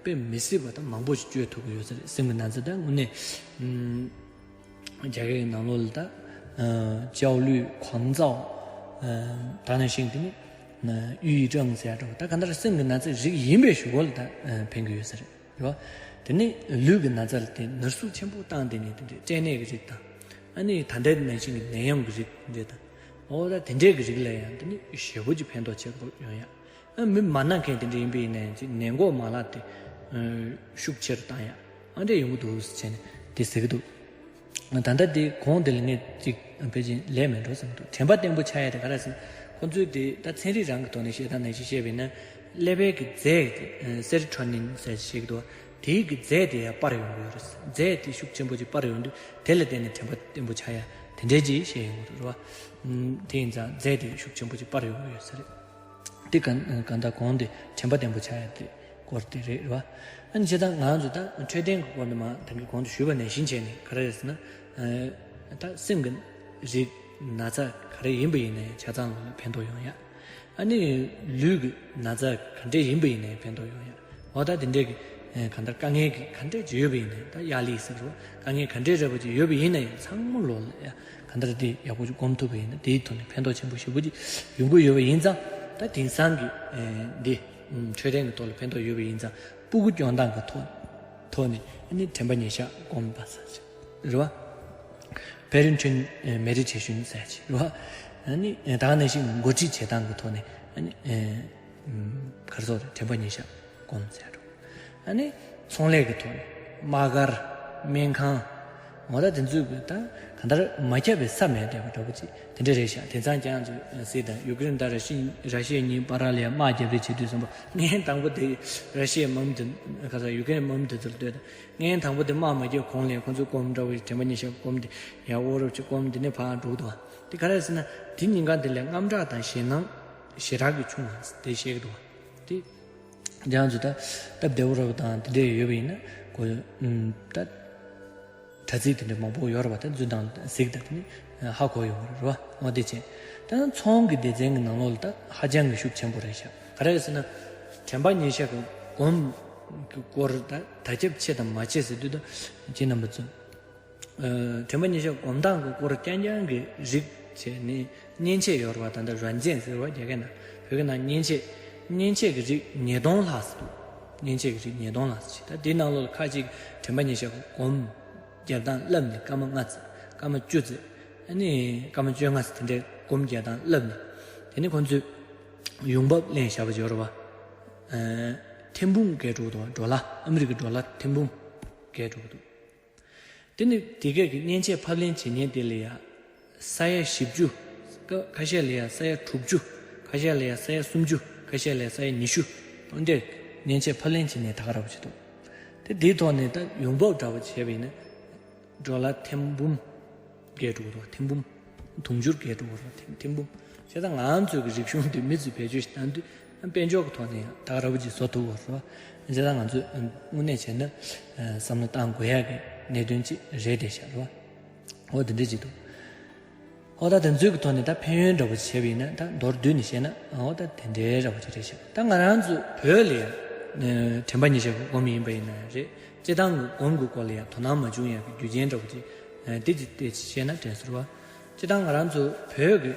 དཔེ་མི་སྲིད་པ་ད་མང་པོ་ཞིག་བཅོས་ཐུབ་ཀྱི་ཡོད་ས་རེད། སེམས་ཀྱི་ན་ཚ་ད་དངོས་གནས། རྒྱ་སྐད་ཀྱི་ནང་ལོགས་ལ་ད་ཅའོ་ལུས་ཁོང་ཙའོ་ད་ནང་བཞིན་དེ་ནི་ཡུས་ཀྲང་ཟེར་ཡ་འདྲ་བོ་ད་ག་འདྲ་སེམས་ཀྱི་ན་ཚ་རིགས་ཡིན་པའི་གཞུག་གུ་ལ་ད་ཕན་གྱི་ཡོད་ས་རེད་རེད་བ། དེ་ནི་ལུས་ཀྱི་ན་ཚ་ལ་དེ་ནུས་ཤུགས་ཆེན་པོ་བཏང་དེ་ནི་དེ་འདྲའི་སྐྲན་ནད་ཀྱི་རིགས་དང་ཨ་ནི་ད་ལྟའི་ནང་བཞིན་གྱི་ནད་ཡམས་ཀྱི་རིགས་དེ་འདྲ་དང་འོ་ད་དེ་འདྲའི་གི་རིགས་ལ་ཡང་དེ་ནི་ཞེ་པོ་ཅིག་ཕན་ཐོགས་ཆེན་པོ་ཡོང་ཡ། ཨ་མི་མ་ན་མཁན་དེ་འདྲ་ཡིན་པ་ཡིན་ན་ཡང་ཅིག་ནད་འགོག་མ་ལག་དེ་ཤུགས་ཆེར་བཏང་ཡ་ཨ་འདྲ་ཡོང་གི་འདུག་ཟེར་བྱས་ནས་དེ་ཟེར་གི་འདུག་ད་ལྟ་དེ་གོང་དེ་ལ་ངས་ཅིག་ཕལ་ཆེར་ལས་མེད་འགྲོ་བསམ་གི་འདུག་དྲན་པ་བརྟན་པོ་ཆགས་ཡ་དེ་ག་རེ་ཟེར་ན་ཁོང་ཚོས་དེ་ད་ཚན་རིག་རང་གི་ཐོག་ནས་བཤད་སྟངས་ནང་བཞིན་བཤད་པ་ཡིན་ན་ཀླད་པའི་གི་རྫས་དེ་སེ་རོ་ཊོ་ནིན་ཟེར་ཅིག་བཤད་གི་འདུག་དེའི་གི་རྫས་དེ་ཡང་སྤར་ཡོང་གི་ཡོད་རེད། རྫས་དེ་ཤུགས་ཆེན་པོ་ཅིག་སྤར་ཡོང་དུས་དེ་ལ་བརྟེན་ནས་དྲན་པ་བརྟན་པོ་ཆགས་ཡ་དེ་འདྲའི་ཅིག་བཤད་ཡོང་གི་འདུག་རེད་བ། དེ་ཡིན་ཙང་རྫས་དེ་ཤུགས་ཆེན་པོ་ཅིག་སྤར་ཡོང་གི་ཡོད་ས་རེད། དེ་ག་གང་ལྟར་གོང་དེ་དྲན་པ་བརྟན་པོ་ཆགས་ཡ་དེ་སྐོར་དེ་རེད་རེད་བ། ཨ་ནི་བྱས་ཙང་ང་ཚོ་ད་འཕྲོད་བསྟེན་གྱི་སྐོར་ནས་མ་ད་གིན་གོང་དུ་ཞུས་པ་ནང་བཞིན་བྱས་ནས་ག་རེ་རེད་ཟེར་ན། ད་སེམས་ཀྱི་རིགས་ན་ཚ་ག་རེ་ཡིན་པ་ཡིན་ནའི་ཆ་ཚང་ལ་ཕན་ཐོགས་ཡོང་ཡ། ཨ་ནི་ལུས་ཀྱི་ན་ཚ་ག་འདྲས་ཡིན་པ་ཡིན་ནའི་ཕན་ཐོགས་ཡོང་ཡ། འོ་ད་དེ་འདྲས་ཀྱི་གང་ལྟར་དཀའ་ངལ་གྱི་ག་འདྲས་ཅིག་ཡོད་པ་ཡིན་ནའི་ད་ཡ་ལི་ཟེར་རོ་དཀའ་ངལ་ག་འདྲས་རེ་བ་ཅིག་ཡོད་པ་ཡིན་ན་ཡང་ཚང་མ་ལོ་ལ་ཡ་གང་ལྟར་དེ་ཡག་པོ་ཅིག་སྒོམ་ཐུབ་པ་ཡིན་ན་དེའི་ཐོག་ནས་ཕན་ཐོགས་ཆེན་པོ་ཞེ་པོ་ཅིག་ཡོང་གི་ཡོད་པ་ཡིན་ཙང་ད་དེང་སང་གི་འདི་འཕྲོད་བསྟེན་གྱི་ཐོག་ལ་ཕན་ཐོགས་ཡོད་པ་ཡིན་ཙང་སྤུ་གུ་སྐྱོང་སྟངས་ཀྱི་ཐོག་ཐོག་ནས་ཨ་ནི་དྲན་པ་ཉེར་བཞག་སྒོམ་པ་ཟེར་ཅིག་རེད་བ། Parenting Meditation ཟེར་ཅིག་རེད་བ། ཨ་ནི་ད་ག་ནང་བཞིན་འགོ་ཁྲིད་བྱེད་སྟངས་ཀྱི་ཐོག་ནས་ཨ་ནི་ག་རེ་ཟེར་དགོས་རེད། དྲན་པ་ཉེར་བཞག་སྒོམ་ཟེར་འགྲོ། ཨ་ནི་ཚོང་ལས་ཀྱི་ཐོག་ནས་དམག་སྒར་སྨན་ཁང་འོ་ད་དེ་ཚོའི་གི་ད་གང་ལྟར་མ་ཁྱབ་པའི་ས་མེད་བསྡད་པ་འདྲ་པོ་ཅིག་དེ་འདྲ་རེད་ཤག་དེང་སང་ཀྱང་ཚོ་སྲིད་དང་ཡུ་ཀེ་རེན་དང་ར་ཤི་ར་ཤི་ཡ་གཉིས་བར་ལ་ཡ་དམག་རྒྱབ་རེས་བྱེད་དུས་ཙམ་པ་ངས་དང་པོ་དེ་ར་ཤི་ཡའི་དམག་མི་དེ་ག་ས་ཡུ་ཀེ་རེན་དམག་མི་དེ་ཚོར་ལྟོས་དང་ངས་དང་པོ་དེ་དམག་མ་རྒྱབ་གོང་ལ་ཁོ་ཚོའི་སྒོམ་འདྲ་པོ་ཡི་དྲན་པ་ཉེར་བཞག་སྒོམ་དེ་ཡ་ཨོ་རབ་ཅིག་སྒོམ་དེ་ནས་ཕར་འགྲོ་གི་འདུག་བ། དེ་ག་རེ་ཟེར་ན་དེ་ཉིན་གང་དེ་ལས་དངངས་སྐྲག་དང་ཞེད་སྣང་ཞེ་དྲག་གི་བྱུང་བ་དེ་བཤད་ཀྱི་འདུག་བ། དེ་ཀྱང་ཚོ་ད་སྟབས་བདེ་པོ་རབ་དང་དེ་འདྲས་ཡོད་པ་ཡིན་ན་གོ་ད་དྲ་ཚིགས་དེ་འདྲ་མང་པོ་ཡོད་རེད་བ། ད་འཛུལ་དང་གཟིགས་དང་དེ་ནི་ཧ་གོ་ཡོང་གི་རེད་བ། འོ་དེ་བྱས་ད་ཚོང་གི་སྡེ་ཚན་གྱི་ནང་ལོགས་ལ་ད་ཧ་ཅང་གི་ཤུགས་ཆེན་པོ་རེད་ཤག་ག་རེ་རེད་ཟེར་ན་དྲན་པ་ཉེར་བཞག་གི་སྒོམ་གྱི་སྐོར་ད་དར་ཁྱབ་ཆེ་དང་མ་ཆེ་ཟེར་དུས་ད་ཁྱེད་རྣམ་པ་ཚོ། དྲན་པ་ཉེར་བཞག་སྒོམ་སྟངས་ཀྱི་སྐོར་རྐྱང་རྐྱང་གི་རིགས་བྱས་ནས་མཉེན་ཆས་ཡོད་རེད་བ། ད་ལྟ་软件ཟེར་བ་རྒྱ་སྐད་ནང་བོད་སྐད་ནང་མཉེན་ཆས་མཉེན་ཆས་ཀྱི་རིགས་ཉིས་སྟོང་ལྷག་ཙམ་འདུག་མཉེན་ཆས་ཀྱི་རིགས་ཉིས་སྟོང་ལྷག་ཙམ་ཅིག་ད་དེའི་ནང་ལོགས་ལ་ཁ་ཅིག་དྲན་པ་ཉེར་བཞག་སྒོམ་རྒྱབ་སྟངས་བསླབས་ནས་སྐར་མ་ལྔ་ཙམ་སྐར་མ་བཅུ་ཙམ་ཨ་ནི་སྐར་མ་བཅོ་ལྔ་ཙམ་དེ་འདྲའི་སྒོམ་རྒྱབ་སྟངས་བསླབས་ནས་དེ་ནི་ཁོང་ཚོས་ཡོང་འབབ་ལེན་བཞག་པ་ཅིག་ཡོད་རེད་བ། ཐེར་འབུམ་བརྒལ་འགྲོ་གི་འདུག་བ། ཌོ་ལར་ཨ་མི་རི་ཀའི་ཌོ་ལར་ཐེར་འབུམ་བརྒལ་འགྲོ་གི་འདུག་དེ་ནི་དེ་གས་ཀྱི་མཉེན་ཆས་ཕབ་ལེན་བྱེད་མཁན་དེ་ལ་ཡ་ས་ཡ་བཞི་བཅུ། ཁ་ཁ་ཤས་ལ་ཡ་ས་ཡ་དྲུག་ཅུ། ཁ་ཤས་ལ་ཡ་ས་ཡ་སུམ་ཅུ། ཁ་ཤས་ལ་ཡ་ས་ཡ་ཉི་ཤུ། འོན་ཏེ་མཉེན་ཆས་ཕབ་ལེན་བྱེད་མཁན་ད་ག་ར་བ་ཅིག་འདུག་དེ་དེའི་ཐོག་ནས་ད་ཡོང་འབབ་འདྲ་བོ་བྱས་པ་ཡིན་ན་ཌོ་ལར་ཐེར་འབུམ་བརྒལ་འགྲོ་གི་འདུག་ཐེར་འབུམ། དུང་ཕྱུར་བརྒལ་འགྲོ་གི་རེད་བ། ཐེར་ཐེར་འབུམ། བྱས་ཙང་ང་ཚོའི་གི་རིག་གཞུང་དེ་མི་ཚོས་བེད་སྤྱོད་ཞིག་བཏང་དུས་དཔལ་འབྱོར་གྱི་ཐོག་ནས་ཡང་ད་ག་ར་བ་ཅིག་བཟོ་ཐུབ་ཀྱི་རེད་བ། བྱས་ཙང་ང་ཚོས་དངོས་གནས་བྱས་ན་བསམ་བློ་བཏང་དགོས་ཡག་གི་གནད་དོན་ཅིག་རེད་བསྡད་ཤག་རེད་བ། འོ་དེ་འདྲ་ཅིག་འདུག་འོ་ད་དེ་ཚོའི་གི་ཐོག་ནས་ད་ཕན་ཡོན་འདྲ་བོ་ཅིག་བྱས་པ་ཡིན་ན་ད་མདོར་བསྡུས་ནས་བཤད་ན་འོ་ད་དེ་འདྲའི་འདྲ་བོ་ཅིག་རེད་ཤག་ད་ང་རང་ཚོ་བོད་ལ་ཡང་དྲན་པ་ཉེར་བཞག་གི་སྒོམ་ཡིན་པ་ཡིན་ན་རེད། སྤྱིར་བཏང་གི་སྒོམ་གྱི་སྐོར་ལ་ཡང་དོ་སྣང་མ་བྱུང་ཡག་གི་རྒྱུ་རྐྱེན་འདྲ་བོ་ཅིག་དེ་ཅིག་དེ་ཅིག་བཤད་ན་དྲན་སོང་བ། སྤྱིར་བཏང་ང་རང་ཚོ་བོད་ཀྱི་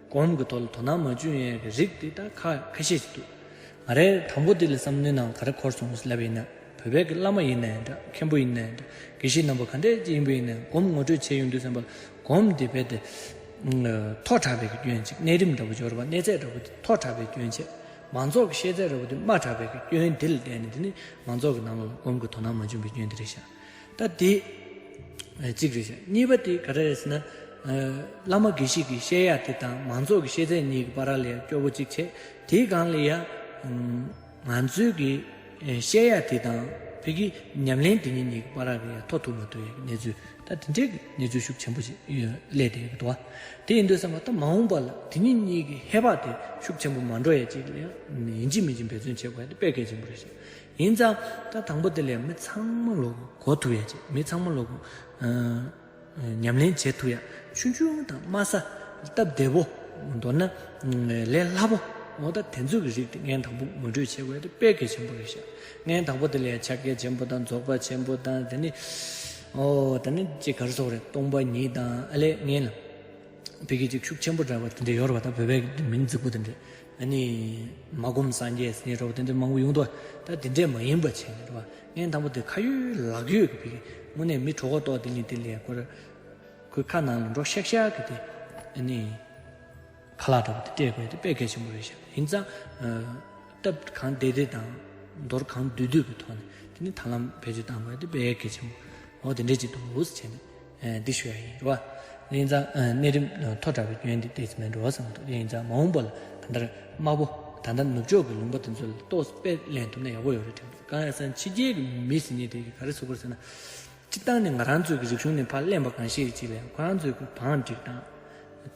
སྒོམ་གྱི་ཐོག་ལ་དོ་སྣང་མ་བྱུང་ཡག་གི་རིགས་དེ་ད་ཁ་ཁ་ཤས་ཅིག་འདུག་ང་རའི་དང་པོ་དེ་ལ་བསམ་བློའི་ནང་ག་རེ་འཁོར་སོང་ཟེར་ལབ་པ་ཡིན་ན། བོད་པའི་གི་བླ་མ་ཡིན་ནའི་འདྲ། མཁན་པོ་ཡིན་ནའི་འདྲ། དགེ་བཤེས་རྣམ་པ་ག་འདྲས་ཅིག་ཡིན་པ་ཡིན་ནའི་སྒོམ་ངོ་སྤྲོད་བྱེད་ཡོང་དུས་ཙམ་པ་ལ་སྒོམ་འདི་རྦད་དེ་མཐོ་དྲགས་པའི་གི་སྐྱོན་ཅིག་གནས་རིམ་འདྲ་པོ་འབྱོར་བ་གནས་ཚད་འདྲ་པོ་དེ་མཐོ་དྲགས་པའི་སྐྱོན་བྱས། མང་ཚོགས་ཀྱི་ཤེས་ཚད་འདྲ་པོ་དེ་དམའ་དྲགས་པའི་གི་སྐྱོན་འདི་ལ་བརྟེན་ནས་དེ་ནི་མང་ཚོགས་ཀྱི་ནང་ལོགས་ལ་སྒོམ་གྱི་དོ་སྣང་མ་བྱུང་བའི་སྐྱོན་འདི་རེད་ཤག་ད་དེ་གཅིག་རེད་ཤག་གཉིས་པ་དེ་ག་རེ་རེད་ཟེར་ན། བླ་མ་དགེ་བཤེས་ཀྱི་བཤད་ཡ་དེ་དང་མང་ཚོགས་ཀྱི་བཤད་ཚད་གཉིས་ཀྱི་བར་ལ་ཡ་སྐྱོ་པོ་གཅིག་བྱས། དེའི་སྒང་ལ་ཡ། ང་ཚོའི་གི་བཤད་ཡ་དེ་དང་ཕ་གི་ཉམས་ལེན་དེ་གཉིས་གཉིས་ཀྱི་བར་ལ་ཡ་ཐོ་ཐུག་མ་ཐུག་ཡ་གི་གནས་ཚུལ། ད་དེ་འདྲའི་གི་གནས་ཚུལ་ཤུགས་ཆེན་པོ་ཞིག་སླེབས་བསྡད་ཡོད་འདུག་བ། དེ་ཡིན་དུས་ཙམ་པ་ད་མ་འོངས་པ་ལ་དེ་གཉིས་གཉིས་ཀྱི་ཧེ་བག་དེ་ཤུགས་ཆེན་པོ་མ་འགྲོ་ཡ་གཅིག་ལ་ཡ་ཡིན་གཅིག་མིན་གཅིག་འབད་བརྩོན་བྱེད་དགོས་ཡ་དེ་དཔེ་གལ་ཆེན་པོ་རེད་ཤག་ཡིན་ཙང་ད་དང་པོ་དེ་ལ་མི་ཚང་མ་ལོག་གོ་ཐུབ་ཡ་ཅིག་མི་ཚང་མ་ལོག་ཉམས་ལེན་བྱེད་ཐུབ་ཡ་ཆུང་ཆུང་དང་དམའ་ས། སྟབས་བདེ་པོ། མདོར་ན་ལས་སླ་པོ། འོ་ད་དེ་ཚོ་གི་རིགས་དེ་ངས་དང་པོ་ངོ་སྤྲོད་བྱེད་དགོས་ཡ་དེ་དཔེ་གལ་ཆེན་པོ་རེད་ཤག་ངས་དང་པོ་དེ་ལ་ཕྱག་རྒྱ་ཆེན་པོ་དང་རྫོགས་པ་ཆེན་པོ་དང་དེ་ནི། འོ་ད་ནི་ཅིག་ག་རེ་ཟེར་དགོས་རེད། སྟོང་པ་ཉིད་དང་ཨ་ལས་ངས་ལ། ཕ་གི་ཅིག་ཤུགས་ཆེན་པོ་འདྲ་བ་དེ་འདྲ་ཡོད་རེད་བ། ད་བོད་པའི་མིང་རྫིག་པོ་དེ་འདྲ། ཨ་ནི། མ་སྒོམ་སངས་རྒྱས་ཟེར་ནས་འདྲ་བ་དེ་འདྲ་མང་པོ་ཡོང་འདུག་ད་དེ་འདྲས་མ་ཡིན་པ་བྱས་ནས་རེད་བ། ངས་དང་པོ་དེ་ཁ་ཡོད་ལག་ཡོད་ཀྱི་ཕ་གི་དངོས་གནས་མི་གྲོད་ཁོག་ལྟོགས་དེ་ནི་དེ་ལས་ཁོ་ར། ཁོའི་ཁ་ནང་ལ་འགྲོ་ཤག་ཤག་གི་དེ། ཨ་ནི། ཁ་ལག་འདྲ་བ་དེ་སྤྲད་དགོས་དེ་དཔེ་གལ་ཆེན་པོ་རེད་ཤག་ཡིན་ཙང་། སྟབས་གང་བདེ་བདེ་དང་། མདོར་གང་བསྡུས་བསྡུས་ཀྱི་ཐོག་ནས་དེ་ནི་ཐབས་ལམ་བེད་སྤྱོད་བཏང་དགོས་དེ་དཔེ་གལ་ཆེན་པོ། འོ་དེ་འདྲས་ཅིག་འདུག་ཟེར་བྱས་ནས། འདི་ཞུ་ཡ་ཡིན་རེད་བ། ཡིན་ཙང་གནས་རིམ་མཐོ་དྲགས་པའི་སྐྱོན་འདི་ཏོག་ཙམ་མེད་འགྲོ་བསམ་འདུག་ཡིན་ཙང་མ་འོངས་པ་ལ་གང་ལྟར་དམའ་པོ། ད་ལྟ་ནུབ་ཕྱོགས་ཀྱི་ལུང་པ་དེ་ཚོ་ལ་ཏོག་ཙམ་དཔེ་ལེན་ཐུབ་ན་ཡག་པོ་ཡོད་རེད་དྲན་འདུག་གང་ཡིན་ཟེར་ན་ཕྱི་རྒྱལ་གྱི་མི་ཟེར་མཁན་དེ་གིས་ག་རེ་ཟེར་དགོས་རེད་ཟེར་ན། སྤྱིར་བཏང་ནས་ང་རང་ཚོའི་གི་རིག་གཞུང་ནས་ཕར་གླེང་བ་གང་ཤེས་ཅིག་ལ་ཁོ་རང་ཚོའི་གི་བང་སྒྲིག་སྟངས།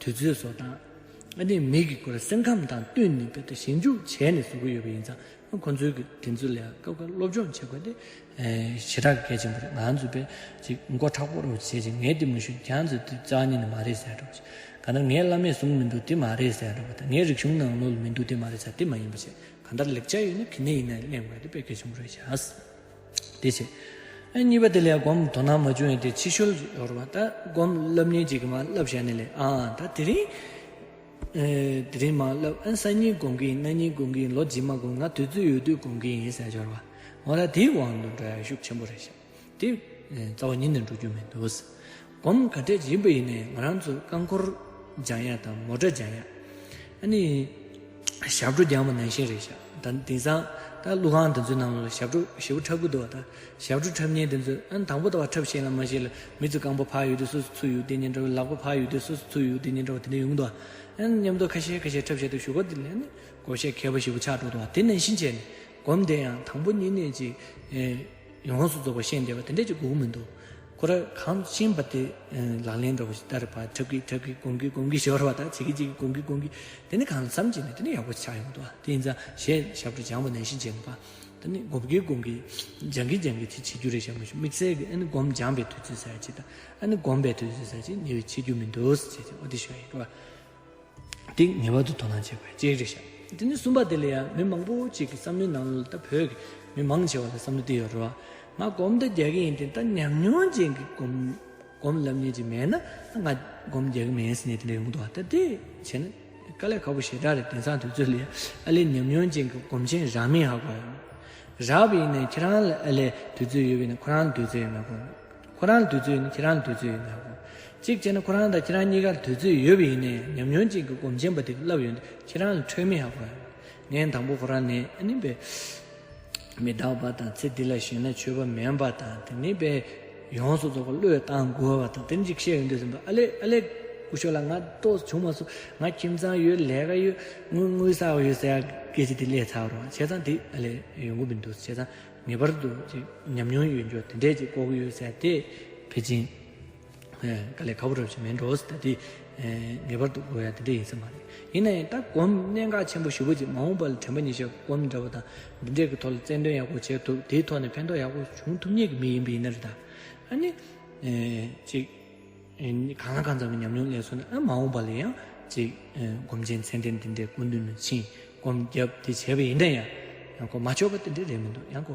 དུས་ཚོད་བཟོ་སྟངས། ཨ་ནི་མི་གི་ཁོ་རང་སེམས་ཁམས་དང་བསྟུན་ནས་དཔེ་ད་ཞིབ་འཇུག་བྱས་ནས་བཟོ་གི་ཡོད་པ་ཡིན་ཙང་། ཁོ་ཚོའི་གི་དེ་ཚོ་ལ་སྐབས་འགར་སློབ་སྦྱོང་བྱེད་དགོས་ཏེ། ཞེ་དྲག་གི་གལ་ཆེན་པོ་རེད། ང་ཚོ་དཔེ་ཅིག་མགོ་མཁྲེགས་པོ་རུ་བྱས་ཅིག་ངས་དེ་མི་ཞུ་ཁྱེད་ཚོས་དེ་རྩ་བ་ཉིད་ནས་མ་རེད་ཟེར་འགྲོ་ཅིག་གང་ལྟར་ངའི་བླ་མས་གསུངས་མི་འདུག་དེ་མ་རེད་ཟེར་འགྲོ་བ་དང་ངའི་རིག་གཞུང་ནང་ལོགས་ལ་མི་འདུག་དེ་མ་རེད་ཟེར་དེ་མ་ཡིན་པ་བྱས་གང་ལྟར་ལེགས་ཆ་ཡོད་ན་ག་ནས་ཡིན་ན་གླེང་དགོས་དེ་དཔེ་གལ་ཆེན་པོ་རེད་ཤག་དེ་བྱས། ཨ་གཉིས་པ་དེ་ལ་སྒོམ་དོ་སྣང་མ་བྱུང་ཡང་དེ་ཕྱི་བཤོལ་ཡོད་རེད་བ། ད་སྒོམ་བསླབ་མཁན་ཅིག་གིས་མར་བསླབ་བཞག་ནས་ལས་ཨ་ད་དེ་རིང་། ཨེ་དེ་རིང་མར་བསླབ་ཨ་སང་ཉིན་སྒོམ་གི་ཡིན། གནངས་ཉིན་སྒོམ་གི་ཡིན། ལོ་རྗེས་མ་སྒོམ། ང་དུས་ཚོད་ཡོད་དུས་སྒོམ་གི་ཡིན་ཟེར་ཡོད་རེད་བ། འོ་ད་དེའི་དབང་དུ་འགྲོ་ཡ་ཤུགས་ཆེན་པོ་རེད་ཤག་དེ་རྩ་བ་ཉིད་ནས་འགྲོ་རྒྱུ་མི་འདུག་སྒོམ་ག་འདྲས་ཡིན་པ་ཡིན་ནའི་ང་རང་ཚོ་རྐང་འཁོར་སྦྱང་ཡ་དང་མོ་ཊ་སྦྱང་ཡ། ཨ་ནི། ཞབས་བྲོ་སྦྱང་བ་ནང་བཞིན་རེད་ཤག་ད་དེང་སང་ད་ཀླུ་ཁང་དེ་ཚོའི་ནང་ལ་ཞབས་བྲོ་ཞེ་པོ་འཁྲབ་གི་འདུག་ད་ཞབས་བྲོ་འཁྲབ་མཁན་དེ་ཚོས་ཨ་ནི་དང་པོ་ད་བ་འཁྲབ་ཤེས་ལ་མ་ཤེས་ལ་མི་ཚོ་རྐང་པ་ཕར་ཡོད་དུས་སོ་སོ་ཚུར་ཡོད་དེ་ཉིན་འདྲ་བོ། ལག་པ་ཕར་ཡོད་དུས་སོ་སོ་ཚུར་ཡོད་དེ་ཉིན་འདྲ་བོ་དེ་འདྲ་ཡོང་གི་འདུག་ཨ་ནི་མཉམ་དུ་ཁ་ཤས་ཁ་ཤས་འཁྲབ་བྱས་དུས་གཞུག་གུ་དེ་ལ་ཨ་ནི་བགོ་བཤའ་མཁས་པ་ཞེ་པོ་ཆགས་འགྲོ་འདུག་དེ་ནང་བཞིན་བྱས་ནས་སྒོམ་དེ་ཡང་དང་པོ་ཉིད་ནས་ཅིག་ཡོངས་སུ་རྫོགས་པ་ཤེས་བསྡད་པ་དེ་འདྲས་ཅིག་དགོས་ཀྱི་མི་འདུག་ཁོ་ར་གང་ཤེས་པ་དེ་ལག་ལེན་འདྲ་བོ་ཞིག་ལྟར་ཕར་འཁྲབ་ཀྱི་འཁྲབ་ཀྱི་སྒོམ་གྱི་སྒོམ་གྱི་ཞོར་བ་དང་བྱེད་ཀྱི་བྱེད་ཀྱི་སྒོམ་གྱི་སྒོམ་གྱི་དེ་ནི་གང་ལ་བསམ་བྱས་ནས་དེ་ནི་ཡག་པོ་ཆགས་ཡོང་གི་འདུག་དེ་ཡིན་ཙང་གཞས་ཞབས་བྲོ་སྦྱངས་པ་ནང་བཞིན་བྱས་ནས་ཕར་དེ་ནི་སྒོམ་གྱི་སྒོམ་གྱི་སྦྱང་གི་སྦྱང་གི་དེ་བྱེད་རྒྱུ་རེད་ཤག་མ་གཞི་དམིགས་བསལ་གྱི་ཨ་ནི་སྒོམ་སྦྱང་པའི་དུས་ཚོད་ཟེར་ཡ་ཅིག་དང་ཨ་ནི་སྒོམ་པའི་དུས་ཚོད་ཟེར་ཡ་ཅིག་ཉེ་བའི་བྱེད་རྒྱུ་མི་འདུག་ཟེར་བྱས་ཏེ་འོ་དེ་ཞུ་ཡ་ཡིན་རོ། དེ་ངེས་པར་དུ་དོ་སྣང་བྱེད་དགོས་གཅིག་རེད་ཤག་དེ་ནས་གསུམ་པ་དེ་ལ་ཡང་མི་མང་པོ་ཅིག་གི་བསམ་བློའི་ནང་ལ་ད་བོད་ཀྱི་མི་མང་ཆེ་བ་ལ་བསམ་བློ་དེ་ཡོད་རེད་བ། ང་སྒོམ་ད་རྒྱག་གི་ཡིན་ཏེ་ད་ཉམས་མྱོང་ཅན་གྱི་སྒོམ་སྒོམ་བསླབ་མཁན་ཅིག་མེད་ན་ང་སྒོམ་རྒྱག་གི་མེད་ཟེར་ནས་དེ་འདྲ་ཡོང་གི་འདུག་ད་དེ་བྱས་ན་དཀའ་ལས་ཁག་པོ་ཞེ་དྲག་རེད། དེང་སང་དུས་ཚོད་ལ་ཡ་ཨ་ལས་ཉམས་མྱོང་ཅན་གྱི་སྒོམ་ཆེན་རག་མིན་ཧ་གོ་ཡ། རག་པ་ཡིན་ན་ཁྱེད་རང་ལ་ཨ་ལས་དུས་ཚོད་ཡོད་པ་ཡིན་ན་ཁོ་རང་ལ་དུས་ཚོད་ཡོད་མེད་གོ་ཁོ་རང་ལ་དུས་ཚོད་ཡོད་ན་ཁྱེད་རང་ལ་དུས་ཚོད་ཡོད་མེད་ཧ་གོ་གཅིག་བྱས་ན་ཁོ་རང་དང་ཁྱེད་རང་གཉིས་ཀར་དུས་ཚོད་ཡོད་པ་ཡིན་ནའི་ཉམས་མྱོང་ཅན་གྱི་སྒོམ་ཆེན་པ་དེ་གིས་བསླབ་ཡོང་དུས་ཁྱེད་རང་ལ་འཕྲོད་མིན་ཧ་གོ་ཡ། ངས་དང་པོ་ཁོ་རང་ནས་ཨ་ནི་པས་མི་རྟག་པ་དང་ཚེ་འདི་ལ་ཞེན་ན་ཆོས་པ་མིན་པ་དང་དེ་ནས་པས་ཡོངས་སུ་རྫོགས་པ་བློས་བཏང་དགོས་པ་དང་དེ་འདྲ་ཅིག་བཤད་ཡོང་དུས་ཙམ་པ་ཨ་ལས་ཨ་ལས་སྐུ་ཞབས་ལགས་ང་ཏོག་ཙམ་བྱུང་མ་སོང་། ང་ཁྱིམ་ཚང་ཡོད། ལས་ཀ་ཡོད། དངུལ་དངུལ་བསགས་ཡོད་ཟེར་ཡ་སྐད་ཆ་དེ་སླེབས་ཚར་རོགས། བྱས་ཙང་དེ་ཨ་ལས་ཡོང་གི་མི་འདུག་བྱས་ཙང་ངེས་པར་དུ་ཅིག་ཉམས་མྱོང་ཡོད་འཇོག་དེ་འདྲས་ཅིག་དགོས་ཀྱི་ཡོད་ཟེར་དེ་ཕལ་ཆེར་དཀའ་ལས་ཁག་པོ་རབ་ཅིག་མེད་འགྲོ་ཟེར། ད་དེ་ངེས་པར་དུ་དགོས་ཡ་དེ་འདྲས་ཡིན་ས་མ་རེད། ཡིན་ན་ཡང་ད་སྒོམ་གནད་འགག་ཆེན་པོ་ཞེ་པོ་ཅིག་མ་འོངས་པ་ལ་དྲན་པ་ཉེར་བཞག་སྒོམ་འདྲ་བོ་དང་འདི་འདྲས་ཀྱི་ཐོག་ལ་རྩལ་འདོན་ཡག་པོ་བྱེད་ཐུབ། དེའི་ཐོག་ནས་ཕན་ཐོགས་ཡག་པོ་བྱུང་ཐུབ་མཁན་གྱི་མི་ཡིན་པ་ཡིན་ན་རེད། ད་ཨ་ནི་ཅིག་གང་ལ་གང་འཚམ་གྱི་ཉམས་མྱོང་སླེབས་སོང་ན་ཨ་མ་འོངས་པ་ལ་ཡང་ཅིག་སྒོམ་ཆེན་མཚན་ལྡན་འདི་འདྲའི་སྐུ་མདུན་ལ་ཕྱིན་སྒོམ་བརྒྱབ་དེ་བྱས་པ་ཡིན་ན་ཡང་ཡང་ཁོ་མ་ཆོག་པ་དེ་འདྲ་རེད་མི་འདུག་ཡང་ཁོ་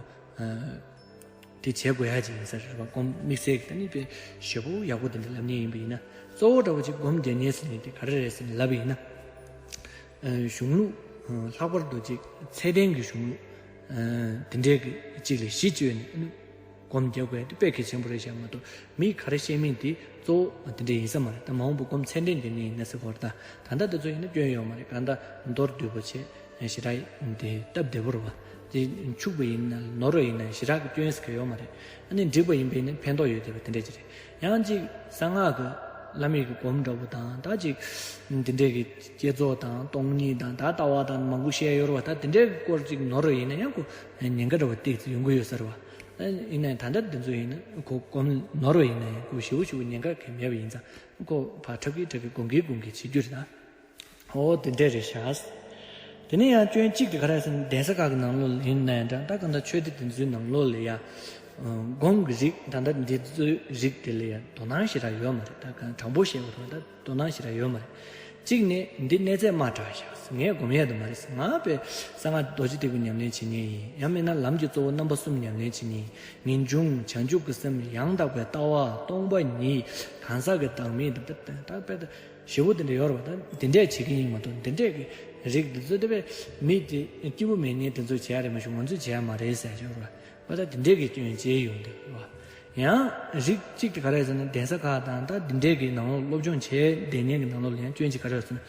དེ་བྱེད་དགོས་ཡ་ཅིག་ཡིན་ས་རེད་པ། སྒོམ་དམིགས་བསལ་གྱི་ད་ནི་དཔེ་ཞེ་པོ་ཡག་པོ་དེ་འདྲ་ལབ་མཁན་ཡིན་པ་ཡིན་ན་གཙོ་བོ་འདྲ་བོ་ཅིག་སྒོམ་རྒྱག་མཁན་ཟེར་ནས་དེ་ག་རེ་རེད་ཟེར་ནས་ལབ་པ་ཡིན་ན། གཞུང་ལུགས་ལྷག་པར་དུ་ཅིག་ཚད་ལྡན་གྱི་གཞུང་ལུགས་དེ་འདྲའི་གི་ཅིག་ལ་གཞི་བཅོལ་ནས་ཨ་ནི། སྒོམ་རྒྱག་དགོས་ཡ་དེ་དཔེ་གལ་ཆེན་པོ་རེད་ཤག་མ་གཏོགས་མིས་ག་རེ་བཤད་མིན་དེ་གཙོ་བོ་དེ་འདྲ་ཡིན་ས་མ་རེད། ད་མ་འོངས་པ་སྒོམ་ཚད་ལྡན་དེ་ནས་ཡིན་ན་ཟེར་གོ་རེད། ད་ད་ལྟ་དེ་ཚོ་ཡིན་ན་སྐྱོན་ཡོད་མ་རེད། གང་ལྟར་མདོར་བསྡུས་པོ་བྱས་ཞེ་དྲག་དེ་སྟབས་བདེ་པོ་རེད་བ། དེ་འཆུག་པ་ཡིན་ན་ནོར་བ་ཡིན་ན་ཞེ་དྲག་གི་སྐྱོན་ཟེར་གྱི་ཡོད་མ་རེད། ཨ་ནི་འགྲིག་པ་ཡིན་པ་ཡིན་ན་ཕན་ཐོགས་ཡོད་བསྡད་པ་དེ་འདྲ་ཅིག་རེད། ཡང་ཅིག་གསང་སྔགས་ཀྱི་བླ་མེད་ཀྱི་སྒོམ་འདྲ་པོ་དང་ད་ཅིག་འདི་འདྲས་ཀྱི་བསྐྱེད་རྫོགས་དང་སྟོང་ཉིད་དང་ད་ལྟ་བ་དང་མང་པོ་བཤད་ཡོད་རེད་བ། ད་དེ་འདྲས་ཀྱི་སྐོར་ཅིག་ནོར་བ་ཡིན་ན་ཡང་ཁོ་ཉེན་ཁ་འདྲ་པོ་ཏོག་ཙམ་ཡོང་གི་ཡོད་ས་རེད་བ། ཡིན་ན་ཡང་ད་ལྟ་འདི་ཚོ་ཡིན་ན་ཁོ་སྒོམ་ནོར་བ་ཡིན་ན་ཡང་ཁོ་ཞེ་པོ་ཞེ་པོ་ཉེན་ཁ་གང་ཡང་མེད་པ་ཡིན་ཙང་ཁོ་ཕར་འཁྲབ་ཀྱི་འཁྲབ་ཀྱི་སྒོམ་གྱི་སྒོམ་གྱི་བྱེད་རྒྱུ་རེད་ད། ཨོ་དེ་འདྲས་རེད་ཤག་དེ་ནས་ཡང་སྐྱོན་གཅིག་དེ་ག་རེ་ཟེར་ན་གདན་ས་ཁག་གི་ནང་ལོགས་ལ་ཡིན་ན་ཡང་འདྲ། ད་གང་ལྟར་ཆོས་སྡེ་དེ་ཚོའི་ནང་ལོགས་ལ་ཡང་སྒོམ་གྱི་རིགས་ད་ལྟ་འདི་ཚོའི་རིགས་དེ་ལ་ཡང་དོ་སྣང་ཞེ་དྲག་ཡོད་མ་རེད། ད་གང་དྲང་པོ་བཤད་པ་དང་ད་དོ་སྣང་ཞེ་དྲག་ཡོད་མ་རེད། གཅིག་ནས་འདི་གནས་ཚད་དམའ་དྲགས་ཤག་ངས་སྒོམ་ཡས་དེ་མ་རེད། ང་དཔེ་གསང་སྔགས་རྡོ་རྗེ་སྟེགས་བུ་ཉམས་ལེན་བྱེད་མཁན་ཡིན། ཡང་མིན་ན་ལམ་གྱི་གཙོ་བོ་རྣམ་པ་གསུམ་ཉམས་ལེན་བྱེད་མཁན་ཡིན། ངེས་འབྱུང་བྱང་ཆུབ་ཀྱི་སེམས་ཡང་དག་པའི་ལྟ་བ་སྟོང་པ་ཉིད་གང་ཟག་གི་བདག་མེད་དང་ད་ད་དཔེ་ད། ཞེ་པོ་དེ་འདྲ་ཡོད་རེད་བ། ད་དེ་འདྲས་བྱེད་ཀྱི་ཡིན་མ་གཏོགས་དེ་འདྲས་ཀྱི་རིགས་འདི་ཚོ་དེ་བས་མི་དེ་སྐྱིད་པོ་མེད་མཁན་དེ་ཚོ་བྱེད་ཡ་རེད་མ་གཞུང་ང་ཚོས་བྱེད་ཡ་མ་རེད་ཟེར་ཡ་ཅིག་ཡོད་རེད་བ། ད་དེ་འདྲས་ཀྱི་སྐྱོན་བྱེད་ཡོང་དེ་རེད་བ། ཡང་རིགས་གཅིག་དེ་ག་རེ་ཟེར་ན་གདན་ས་ཁག་དང་ད་དེ་འདྲས་ཀྱི་ནང་ལོགས་སློབ་སྦྱོང་བྱས་བསྡད་མཁན་གྱི་ནང་ལོགས་ལ་ཡང་སྐྱོན་གཅིག་ག་རེ་ཟེར་ན།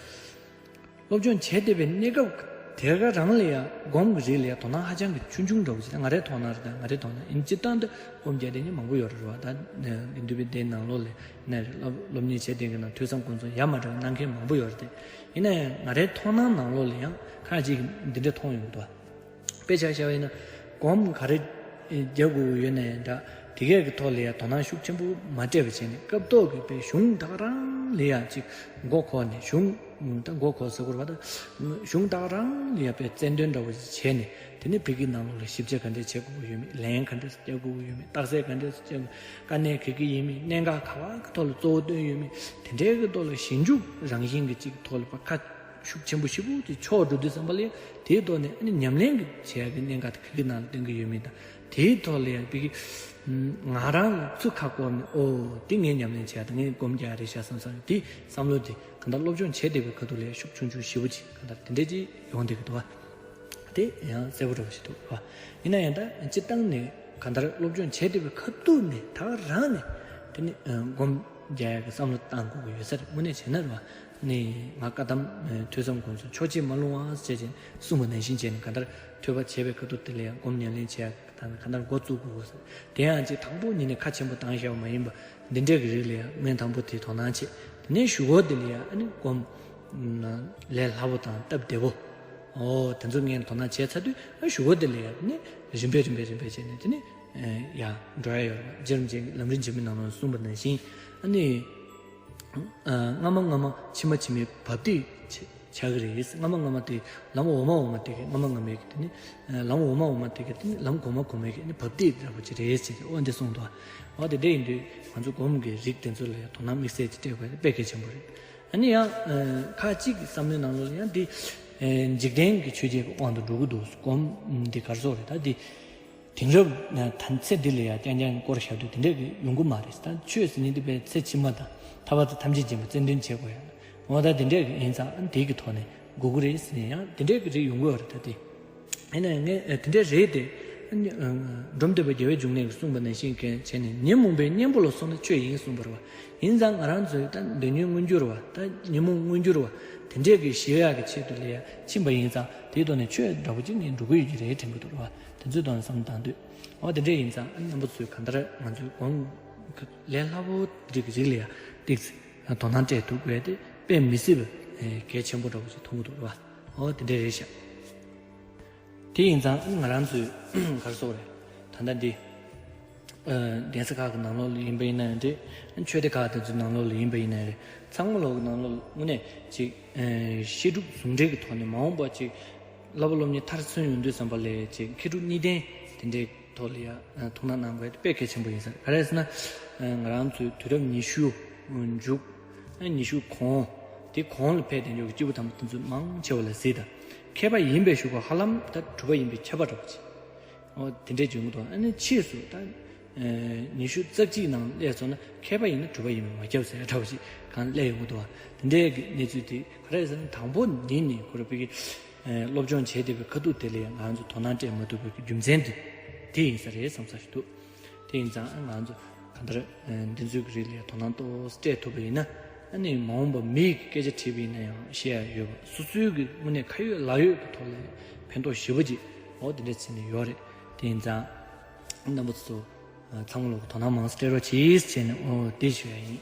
སློབ་སྦྱོང་བྱས་བསྡད་པའི་གནས་སྐབས་དེ་ག་རང་ལ་ཡང་སྒོམ་གྱི་རིགས་ལ་ཡང་དོ་སྣང་ཧ་ཅང་གི་ཆུང་ཆུང་འདྲ་བོ་ཞིག་ད་ང་རའི་མཐོང་སྣང་རེད། ད་ང་རའི་མཐོང་སྣང་ཡིན། སྤྱིར་བཏང་དུ་སྒོམ་རྒྱག་བསྡད་མཁན་མང་པོ་ཡོད་རེད་བ། ད་དགེ་འདུན་པའི་སྡེ་ནང་ལོགས་ལ་ནས་སློབ་སློབ་གཉེར་བྱས་བསྡད་མཁན་ནང་ཐོས་བསམ་སྒོམ་གསུམ་ཡ་མ་བྲལ་གནང་མཁན་མང་པོ་ཡོད་རེད་དེ། ཡིན་ན་ཡང་ང་རའི་མཐོང་སྣང་ནང་ལོགས་ལ་ཡང་ཁ་ཅིག་འདི་འདྲ་མཐོང་ཡོང་གི་འདུག་དཔེ་ཆ་བཞག་པ་ཡིན་ན་སྒོམ་ག་རེ་རྒྱག་དགོས་ཡོད་ན་ཡང་འདྲ། དེ་གས་ཀྱི་ཐོག་ལ་ཡང་དོ་སྣང་ཤུགས་ཆེན་པོ་མ་སྤྲད་པ་བྱས་ནས་སྐབས་ཐོག་གི་དཔེ་གཞུང་ད་ག་རང་ལ་ཡང་ཅིག་མགོ་འཁོར་ནས་གཞུང་ད་མགོ་འཁོར་ཟེར་དགོས་རེད་བ། ད་གཞུང་ད་ག་རང་ལ་ཡང་དཔེ་རྩལ་འདོན་འདྲ་བོ་ཞིག་བྱས་ནས་དེ་ནས་བོད་ཀྱི་ནང་ལོགས་ལ་ཞིབ་དཔྱད་ག་འདྲས་བྱེད་དགོས་ཀྱི་ཡོད་མེད། ལན་ག་འདྲས་སུ་རྒྱག་དགོས་ཀྱི་ཡོད་མེད། རྟགས་གསལ་ག་འདྲས་སུ་རྒྱག་དགོས། དཀའ་གནད་ག་གི་ཡིན་མིན། གནད་འགག་ག་བ་གི་ཐོག་ལ་གཙོ་བོ་བཏོན་ཡོད་མེད། དེ་འདྲའི་གི་ཐོག་ལ་ཞིབ་འཇུག་རང་བཞིན་གྱི་ཅིག་ཐོག་ལ་ཕར་ཁ་ཤུགས་ཆེན་པོ་ཞེ་པོ་ཅིག་ཕྱོགས་འགྲོ་དུས་ཙམ་པ་ལ་ཡང་དེའི་ཐོག་ནས་ཨ་ནི་ཉམས་ལེན་གྱི་བྱེད་ཡག་གི་གནད་འགག་དེ་ག་གི་ནང་ལ་བསྟན་གྱི་ཡོད་མེད་དང་། དེའི་ཐོག་ལ་ཡང་བི་གི་ང་རང་ཚུར་ཁ་བསྐོར་ནས་ཨོ་དེ་ངས་ཉམས་ལེན་བྱེད་ཡག་དང་ངས་སྒོམ་རྒྱག་ཡག་རེད་ཤག་བསམ་བསམ་དེ་བསམ་བློ་དེ་གང་ལྟར་སློབ་སྦྱོང་བྱས་བསྡད་པའི་ཁ་ཐུག་ལ་ཡང་ཤུགས་ཆུང་ཆུང་ཞེ་པོ་ཅིག་གང་ལྟར་དེ་འདྲས་ཅིག་ཡོང་བསྡད་ཀྱི་འདུག་བ། དེ་ཡང་གསལ་པོ་འདྲ་བོ་ཞིག་འདུག་བ། ཡིན་ན་ཡང་ད་སྤྱིར་བཏང་ནས་གང་ལྟར་སློབ་སྦྱོང་བྱས་བསྡད་པའི་ཁ་ཐུག་ནས་ད་རང་ནས་དེ་ནི་སྒོམ་རྒྱག་ཡག་གི་བསམ་བློ་བཏང་དགོས་ཀྱི་ཡོད་ས་རེད། དངོས་གནས་བྱས་ན་རེད་བ། ནི་ང་བཀའ་གདམས་ཐོས་བསམ་སྒོམ་གསུམ་ཕྱོགས་གཅིག་མ་ལྷུང་བ་བྱས་བྱས་གསུངས་པ་ནང་བཞིན་བྱས་ནས་གང་ལྟར་ཐོས་པ་བྱས་པའི་ཁ་ཐུག་དེ་ལ་ཡང་སྒོམ་ཉམས་ལེན་བྱེད་ཡག་གི་ད་གང་ལྟར་འགོ་བཙུགས་དགོས་ས་རེད། དེ་ཡང་ཅིག་དང་པོ་ཉིད་ནས་ཁ་ཆེན་པོ་བཏང་བཞག་པ་མ་ཡིན་པ། འདི་འདྲའི་གི་རིགས་ལ་ཡང་སྔོན་དང་པོ་དེ་དོ་སྣང་བྱེད། དེ་ནས་གཞུག་གུ་དེ་ལ་ཡང་ཨ་ནི་སྒོམ་ལས་སླ་པོ་དང་སྟབས་བདེ་པོ། ཨོ་དེ་ཚོ་ངས་དོ་སྣང་བྱས་ཚར་དུས་ཨ་གཞུག་གུ་དེ་ལ་ཡང་ཨ་ནི་རིམ་པས་རིམ་པས་རིམ་པས་བྱས་ནས་དེ་ནི་ཡང་འགྲོ་ཡ་ཡོད་རེད། རྗེ་རིན་པོ་ཆེ་ལམ་རིམ་འབྱེད་མའི་ནང་ལ་གསུངས་པ་ནང་བཞིན་ཨ་ནི། སྔ་མ་སྔ་མ་ཕྱི་མ་ཕྱི་མའི་བབས་ཏེ་ཆགས་ཀྱི་རེད། སྔ་མ་སྔ་མ་དེ་ལམ་འོག་མ་འོག་མ་དེ་གི་སྔ་མ་སྔ་མའི་གི་དེ་ནི་ལམ་འོག་མ་འོག་མ་དེ་གི་དེ་ནི་ལམ་གོང་མ་གོང་མའི་གི་ནི་བབས་ཏེ་འདྲ་པོ་ཅིག་རེད་ཟེར་ཏེ་ཨོ་འདི་གསུངས་འདུག་འོ་དེ་འདྲ་ཡིན་དུས་ང་ཚོ་སྒོམ་གྱི་རིགས་དེ་ཚོ་ལ་ཡང་དོ་སྣང་དམིགས་བསལ་གྱི་སྤྲད་དགོས་དཔེ་གལ་ཆེན་པོ་རེད། ཨ་ནི་ཡང་ཁ་ཅིག་གི་བསམ་བློའི་ནང་ལོགས་ལ་ཡང་འདི་འཇིག་རྟེན་གྱི་ཆོས་བརྒྱད་ཀྱི་དབང་དུ་འགྲོ་གི་འདུག་སྒོམ་འདི་ག་རེ་ཟེར་དགོས་རེད། ད་འདི། དེང་རབས་ད་ཚེ་འདི་ལ་ཡང་རྐྱང་རྐྱང་སྐོར་བཞག་དུས་དེ་འདྲ་གི་ཡོང་གི་མ་རེད། ད་ཆོས་ཟེར་མཁན་དེ་དཔེ་ཚེ་ཕྱི་མ་དང་ཐར་པ་དང་ཐམས་ཅད་མཁྱེན་པ་རྩལ་འདོན་བྱེད་དགོས་ཡ། འོ་ད་དེ་འདྲ་གི་ཡིན་ཙང་ཨ་ནི་དེ་གི་ཐོག་ནས་དགོས་ཀྱི་རེད་ཟེར་ནས་ཡང་དེ་འདྲ་གི་རིགས་ཡོང་གི་ཡོད་རེད། ད་དེ་ཡིན་ན་ངས་དེ་འདྲ་རེད་དེ། ཨ་ནི་འབྲོམ་སྟོན་པ་རྒྱལ་བའི་འབྱུང་གནས་ཀྱིས་གསུངས་པ་ནང་བཞིན་གྱི་བྱས་ནས་ཉོན་མོངས་པའི་གཉེན་པོ་ལ་སོགས་ན་ཆོས་ཡིན་གསུངས་པ་རེད་བ། ཡིན་ཙང་ང་རང་ཚོས་ད་འདོད་ཉོན་མངོན་གྱུར་བ་ད་ཉོན་མོངས་མངོན་གྱུར་བ་དེ་འདྲ་གི་ཞི་བ་ཡག་གི་ཆེད་དུ་ལ་ཡ་ཕྱིན་པ་ཡིན་ཙང་དེའི་ཐོག་ནས་ཆོས་འདྲ་པོ་ཅིག་ངས་འགྲོ་གི་ཡོད་ཀྱི་རེད་དྲན་གྱི་འདུག་རེད་བ། དེ་ཚོའི་ཐོག་ནས་བསམ་བློ་བཏང་དུས། འོ་དེ་འདྲ་ཡིན་ཙང་རྣམ་པ་ཚོས་གང་ལྟར་ང་ཚོའི་སྒོམ་ལས་སླ་པོ་རིགས་རིགས་ལ་ཡང་ཏོག་ཙམ་དོ་སྣང་སྤྲད་ཐུབ་དགོས་དེ་དཔེ་མི་སྲིད་པའི་གལ་ཆེན་པོ་འདྲ་པོ་ཞིག་མཐོང་གི་འདུག་རེད་བ། འོ་དེ་འདྲ་རེད་ཤག་དེ་ཡིན་ཙང་ང་རང་ཚོས་ག་རེ་ཟེར་དགོས་རེད། ད་ལྟ་འདི། གདན་ས་ཁག་གི་ནང་ལོགས་ལ་ཡིན་པ་ཡིན་ན་ཡང་རེད། ཆོས་སྡེ་ཁག་དེ་ཚོའི་ནང་ལོགས་ལ་ཡིན་པ་ཡིན་ན་ཡང་རེད། ཚང་མ་ལོག་གི་ནང་ལོགས་ལ་དངོས་གནས་ཅིག་བཤད་སྒྲུབ་ཟུང་འབྲེལ་གྱི་ཐོག་ནས་མ་འོངས་པ་ཅིག་བསླབ་པ་སློབ་གཉེར་མཐར་སོན་ཡོང་དུས་ཙམ་པ་ལ་ཅིག་མཁས་གྲུབ་གཉིས་ལྡན་དེ་འདྲའི་ཐོག་ལ་ཡང་ཐུགས་སྣང་གནང་དགོས་དཔེ་གལ་ཆེན་པོ་ཡིན་ས་རེད། ག་རེ་ཟེར་ན། ང་རང་ཚོའི་དུས་རབས་ཉི་ཤུ་མཇུག་ཉི་ཤུ་གོང་དེ་གོང་ལ་ཕེབས་བསྡད་མཁན་གྱི་སྐྱེས་བུ་དམ་པ་དེ་ཚོ་མང་ཆེ་བ་ལ་གཟིགས་དང་། མཁས་པ་ཡིན་པའི་ཞུ་སྒོ་ཧ་ལམ་ད་གྲུབ་པ་ཡིན་པའི་ཁྱབ་པ་འདྲ་པོ་ཅིག་འོ་དེ་འདྲས་བྱུང་གི་འདུག་ཨ་ནི་ཕྱིས་སུ་ད་ཉི་ཤུ་རྩ་གཅིག་ནང་སླེབས་སོང་ན་མཁས་པ་ཡིན་ན་གྲུབ་པ་ཡིན་པས་མ་ཁྱབ་ཟེར་འདྲ་པོ་ཅིག་གང་སླེབས་ཡོང་གི་འདུག་བ། དེ་འདྲས་ཀྱི་གནས་ཚུལ་དེ་ག་རེ་ཟེར་ན་དང་པོ་ཉིད་ནས་ཁོ་ར་བོད་ཀྱི་སློབ་སྦྱོང་བྱས་བསྡད་པའི་ཁ་ཐུག་དེ་ལ་ང་ཚོ་དོ་སྣང་སྤྲད་མ་ཐུབ་པའི་རྒྱུ་མཚན་དེ་དེ་ཡིན་ས་རེད་བསམ་ས་ཞིག་འདུག་དེ་ཡིན་ཙང་ང་ཚོ་གང་ལྟར་འདི་ཚོའི་གི་རིགས་ལ་དོ་སྣང་ཏོག་ཙམ་སྤྲད་ཐུབ་པ་ཡིན་ན་ཨ་ནི་མ་འོངས་པ་མི་ཡི་སྐད་ཆ་དྲིས་པ་ཡིན་ན་ཡང་བཤད་ཡ་ཡོད་པ་སོ་སོའི་གི་དངོས་གནས་ཁ་ཡོད་ལག་ཡོད་ཀྱི་ཐོག་ལ་ཕན་ཐོགས་ཞེ་པོ་ཅིག་ འོ་དེ་འདྲས་བྱས་ནས་ཡོད་རེད། དེ་ཡིན་ཙང་རྣམ་པ་ཚོ་ཚང་མ་ལོག་དོ་སྣང་མང་སྤྲད་རོགས་གྱིས་བྱས་ནས་འོ་དེ་ཞུ་ཡ་ཡིན།